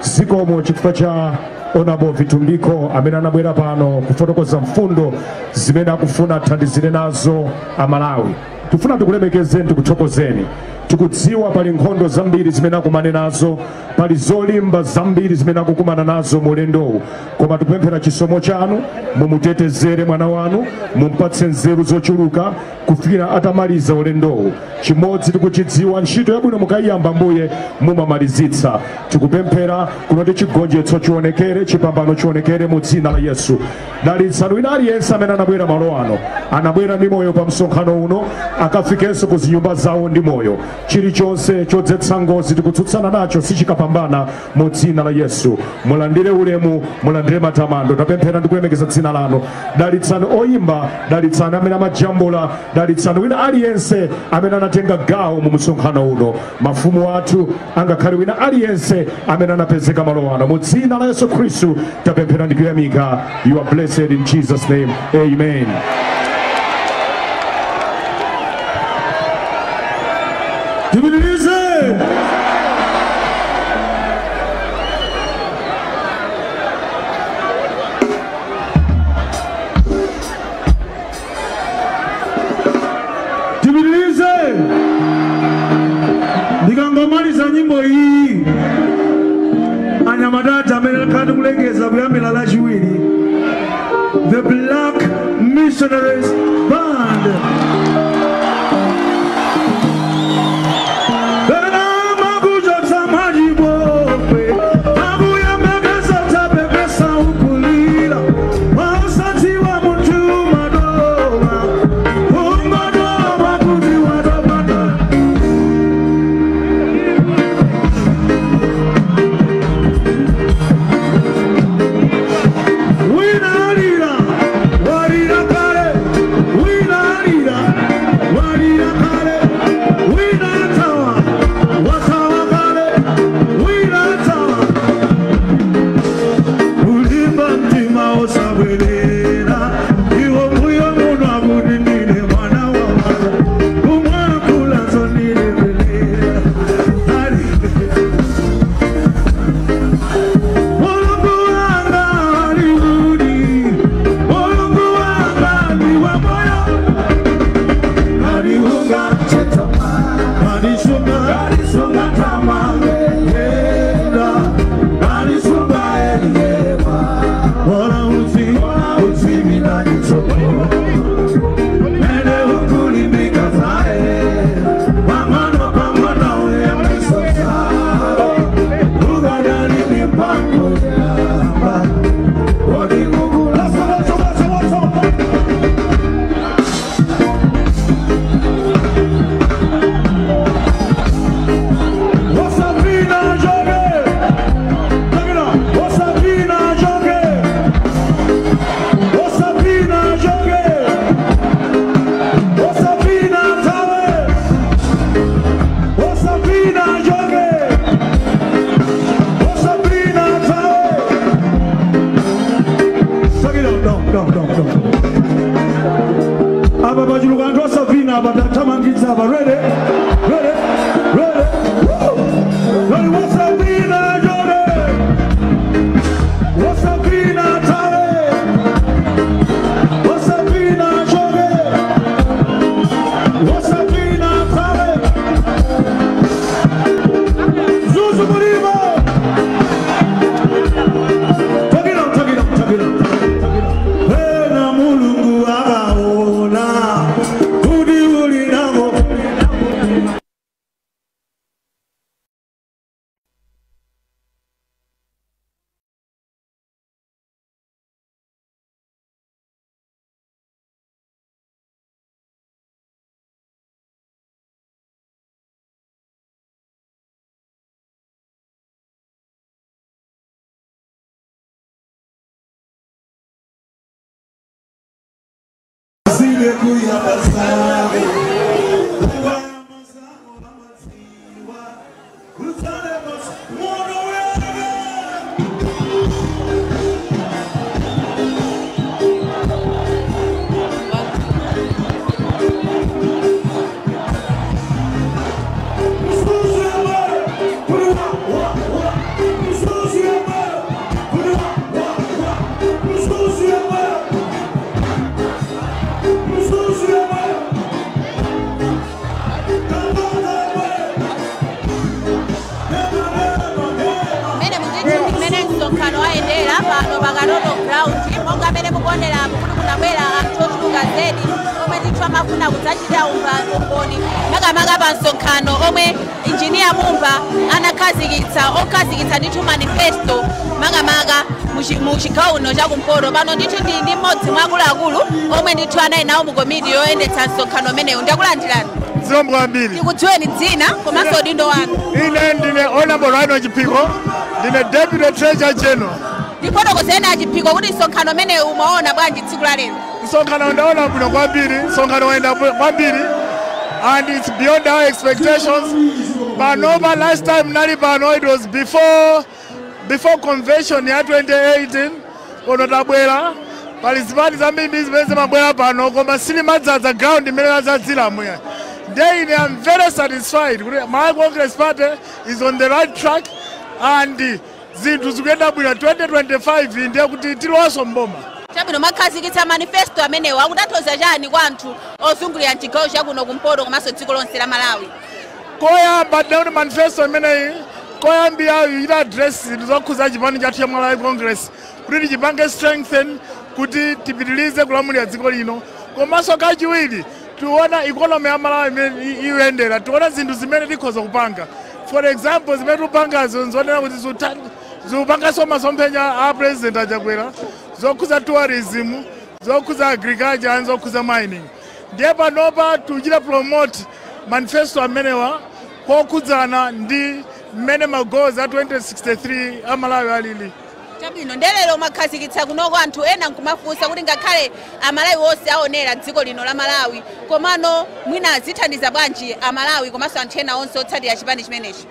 Zikomo chifukwa cha Honorable Vitumbiko amene anabwera pano kufotokoza mfundo zimene akufuna athandizire nazo Amalawi. Tikufuna tikulemekezeni, tikuthokozeni. Tikudziwa pali nkhondo zambiri zimene akumane nazo, pali zolimba zambiri zimene akukumana nazo mu ulendowu, koma tikupemphera chisomo chanu, mumutetezere mwana wanu, mumupatse nzeru zochuluka kufikira atamaliza ulendowu. Chimodzi tikuchidziwa, ntchito yabwino mukayiyamba, Ambuye, mumamalizitsa. Tikupemphera kunoti chigonjetso chionekere, chipambano chionekere mu dzina la Yesu. Dalitsani wina aliyense amene anabwera malo ano, anabwera ndi moyo pa msonkhano uno, akafikenso ku zinyumba zawo ndi moyo. Chilichonse chodzetsa ngozi tikutsutsana nacho sichikapambana mu dzina la Yesu. Mulandire ulemu, mulandire matamando. Tapemphera ndi kulemekeza dzina lanu. Dalitsani oyimba, dalitsani amene amajambula, dalitsani wina aliyense amene anatenga gawo mu msonkhano uno. Mafumu athu, angakhale wina aliyense amene anapezeka malo ano. Mu dzina la Yesu Khristu tapemphera ndi kuyamika. You are blessed in Jesus' name. Amen. Tipitilize. Tipitilize. Nyimbo iyi, anyamata amene akhani kulengeza kuyambira Lachiwiri, the Black Missionaries Band. Ena makuchotsa machibokwe, akuyembekeza tapepesa ukulira, wasadziwa munthu madoma, ungodowa kuti watopata. Wina alira, walira kale. Wina alira, walira kale. Wina athawa, wathawa kale. Wina athawa. Ulimba mtima usabwerera. Iwo mbuyo muno akuti ndine mwana wa mwana. Kumwakula nzonire belera. Ali. Mulungu wanga ali kuti. Mulungu wanga ndi wa moyo. Aliunga chetama. Alisunga. Alisunga tama. Yenda. Alisunga elema. Ora uzi. Uzi mina nitoko. Mene ukulimika zae. Wamano pamano ya misosa. Ugadani mipango yamba. Odi kukula. Osafina joge. Check it out. Osafina joge. Osafina joge. Osafina tawe. Osafina joge. Osafina tawe. Check it out. Down, down, down, down. Apa pachuluka anthu osavina apa, tathamangitsa apa. Ready? Ready? Ready? Woo! Ready? Osavina joge. Osavina tawe. Osavina joge. Osavina tawe. Zuzu mulimo. Take it out, take it out, take it out, take it out. Pena Mulungu wakaona kuti uli nako. Sile kuyabasale. Mmene munditi ndi mmene msonkhano wayendera pano pa Katoto Ground, monga mmene mukuoneramu kuti kunabwera anthu ochuluka zedi omwe ndithu amafuna kudzachita umba umboni makamaka pa msonkhano omwe Injiniya Mumba anakhazikitsa, okhazikitsa ndithu manifesto makamaka mu chi-, mu chigawo chino cha kumpoto. Pano ndithu ndi, ndi mmodzi mwa akuluakulu omwe ndithu anali nawo mu komiti yoyendetsa msonkhano umenewu. Ndakulandirani. Zikomo kwambiri. Tikudziweni dzina komanso udindo wanu. Ine ndine Honorable Rhino Chiphiko, ndine Deputy Treasurer General. Ndifotokozereni a Chiphiko kuti msonkhano umenewu mwaona bwanji tsiku la lero? Msonkhano ndaona bwino kwambiri, msonkhano wayenda bwi-, kwambiri, and it's beyond our expectations. Panopa last time nali pano, it was before, before convention ya twenty eighteen, kono tabwera, pali zipani zambiri zimene zimabwera pano, koma silimadzaza ground imene lazadzira muya. Nde ine, I'm very satisfied kuti Malawi Congress Party is on the right track, and zinthu zikuyenda bwino. Twenty twenty-five ndiye kuti tilowanso m'boma. Chabwino, mwakhazikitsa manifesto amenewo, akutanthauza chani kwa anthu ozungulira mchigawo chakuno kumpoto komanso dziko lonse la Malawi? Koyamba, tinaona manifesto imeneyi, koyambiyayo ita address zinthu zokhuza chipani chathu cha Malawi Congress, kuti tichipange strengthen, kuti tipitilize kulamulira dziko lino. Komanso kachiwiri, tiona economy ya Malawi imene i- ikuyendera, tiona zinthu zimene tikhoza kupanga. For example, zimene tikupangazo nzonena kuti zikuta- zikupanganso masomphenya a President a Chakwera, zokhuza tourism, zokhuza agriculture and zokhuza mining. Ndiye panopa tikuchita promote manifesto amenewa kokhudzana ndi mmene ma goals a twenty sixty-three a Malawi alili. Chabwino, nde lero mwakhazikitsa kunoko anthu ena nkumafunsa kuti ngakhale Amalawi onse aonera dziko lino la Malawi, komano mwina azithandiza bwanji Amalawi komanso anthu ena onse otsatira chipani chimenechi?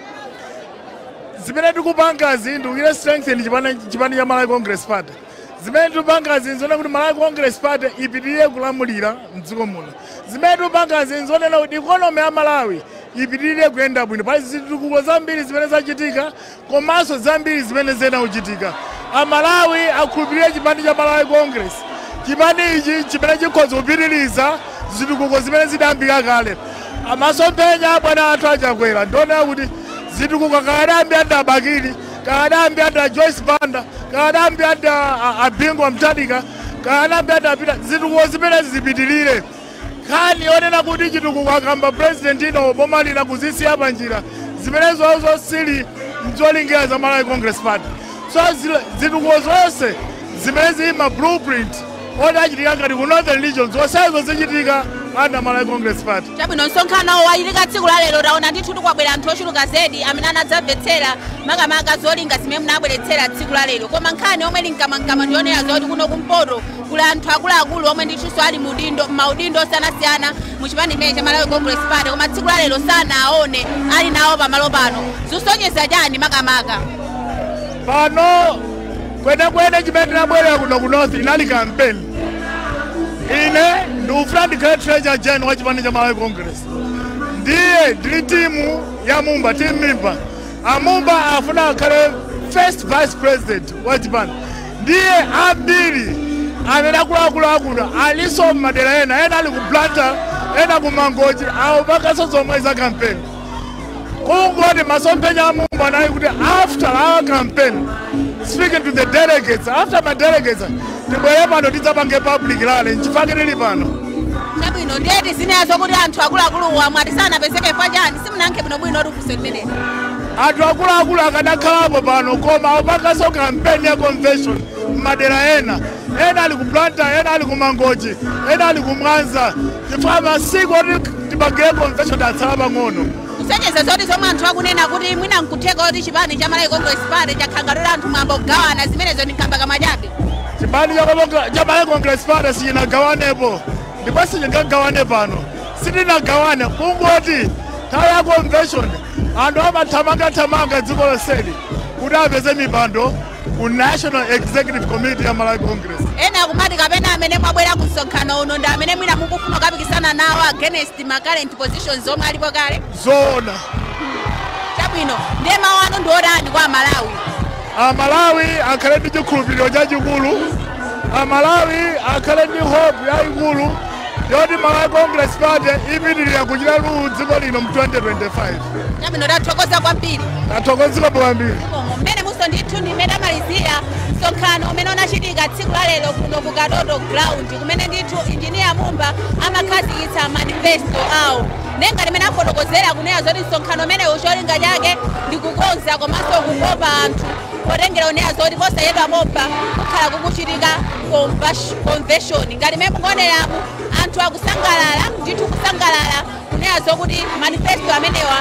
Zimene tikupangazi ndikuyira strengthen chipani chipani cha Malawi Congress Party. Zimene tikupangazi nzonena kuti Malawi Congress Party ipitirire kulamulira mdziko muno. Zimene tikupangazi nzonena kuti economy ya Malawi ipitirire kuyenda bwino. Pali zitukuko zambiri zimene zachitika komanso zambiri zimene zikuyenera kuchitika. Amalawi akhulupirire chipani cha Malawi Congress. Chipani ichi chimene chikhoza kupitiriza zitukuko zimene zidayambika kale. Amasomphenya a bwana athu a Chakwera ndionera kuti zitukuko kakadayambira ndi a Bakili, kakadayambira ndi a Joyce Banda, kakadayambira ndi a, a, a Bingu wa Mutharika, kakadayambira ndi a Peter, zitukuko zimenezi zipitirire. Nkhani yonena kuti chitukuko akamba president ino boma lina kuzisiya pa njira, zimenezo zosili nzolingira za Malawi Congress Party. So zila- zitukuko zonse zimene zili ma blueprint oti achitika ngati ku Northern Region, zonsezo zichitika under Malawi Congress Party. Chabwino, msonkhano wachitika tsiku la lero, taona ndithu kuti kwabwera anthu ochuluka zedi amene anadzamvetsera makamaka zolinga zimene munabweretsera tsiku la lero. Koma nkhani yomwe ili mkamwamkamwa ndiyonera zoti kuno kumpoto kuli anthu akuluakulu omwe ndithunso ali mu udindo, m'maudindo osiyanasiyana mu chipani chimene cha Malawi Congress Party, koma tsiku la lero sanawaone ali nawo pamalo pano. Zikusonyeza chani makamaka? Pano kwenekwene chimene tinabwerera kuno ku North inali kampeni. Ine ndikufuna ndikhale treasurer general wa chipani cha Malawi Congress. Ndiye ndili timu ya Mumba, timu Mimba. A Mumba afuna akhale first vice president wa chipani. Ndiye ambiri amene akuluakulu akuno alinso m'madera ena, ena ali ku Blantyre, ena ku Mangochi, awo pakanso zomwe za kampeni. Kungoti masomphenya a Mumba anali kuti after our campaign, speaking to the delegates, after ma delegates, tibwere pano tidzapange public rally, nchifukwa tili pano. Chabwino, ndiye tizinenazo kuti anthu akuluakuluwa mwati sanapezeke chifukwa chani? Simunayankhe bwinobwino kuti funso limeneli. Anthu akuluakulu akadakhalapo pano, koma akupanganso kampeni ya convention m'madera ena. Ena ali ku Blantyre, ena ali ku Mangochi, ena ali ku Mwanza. Chifukwa masiku oti tipangire convention atsala pang'ono. Kusonyeza zoti zomwe anthu akunena kuti mwina nkutheka kuti chipani cha Malawi Congress Party chakhala ngati kuti anthu mwayamba kugawana, zimenezo ndi nkhambakamwa chabe. Chipani cha Malawi Congress Party sichinagawanepo. Ndipo sichingagawane pano. Sitinagawane, kungoti nthawi ya convention, anthu amathamangathamanga dziko lonseli kuti apeze mipando ku National Executive Committee ya Malawi Congress. Ena akumati kapena amene mwabwera ku msonkhano uno ndi amene mwina mukufuna kukapikisana nawo against ma current positions omwe alipo kale? Zoona. Chabwino, ndiye mawu anu ndi otani kwa Amalawi? Amalawi akhale ndi chikhulupiriro chachikulu. Amalawi akhale ndi hope yayikulu yoti Malawi Congress Party ipitirira kuchita luwu dziko lino mu twenty twenty-five. Chabwino, tathokoza kwambiri. Tathokozeka kwambiri. Mmene muso ndithu ndimene tamalizira msonkhano umene unachitika tsiku la lero kuno ku Katoto Ground, kumene ndithu Engineer Mumba amakhazikitsa manifesto awo. Nenga limene afotokozera kunena zoti msonkhano umenewu cholinga chake ndi kukonza komanso kukopa anthu potengera kunena zoti posachedwa pompa kukhala kukuchitika convash- convention. Ngati mmene mukuoneramu, anthu akusangalala, ndithu kusangalala kunena zokuti manifesto amenewa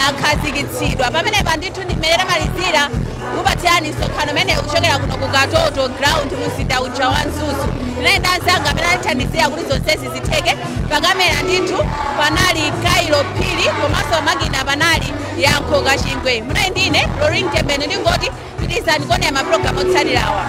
akhazikitsidwa. Pamenepa ndithu ndi mmene tamalizira kupatsirani msonkhano umenewu kuchokera kuno ku Katoto Ground mu mzinda uja wa Mzuzu. Ndinali ndi anzanga amene andithandizira kuti zonsezi zitheke. Pa kamera ndithu panali Kailo Phiri, komanso pamakina panali Yankho Kachingwe. Munali ndine Lorin Tembeni, ndingoti pitirizani kuonera mapulogalamu otsatirawa.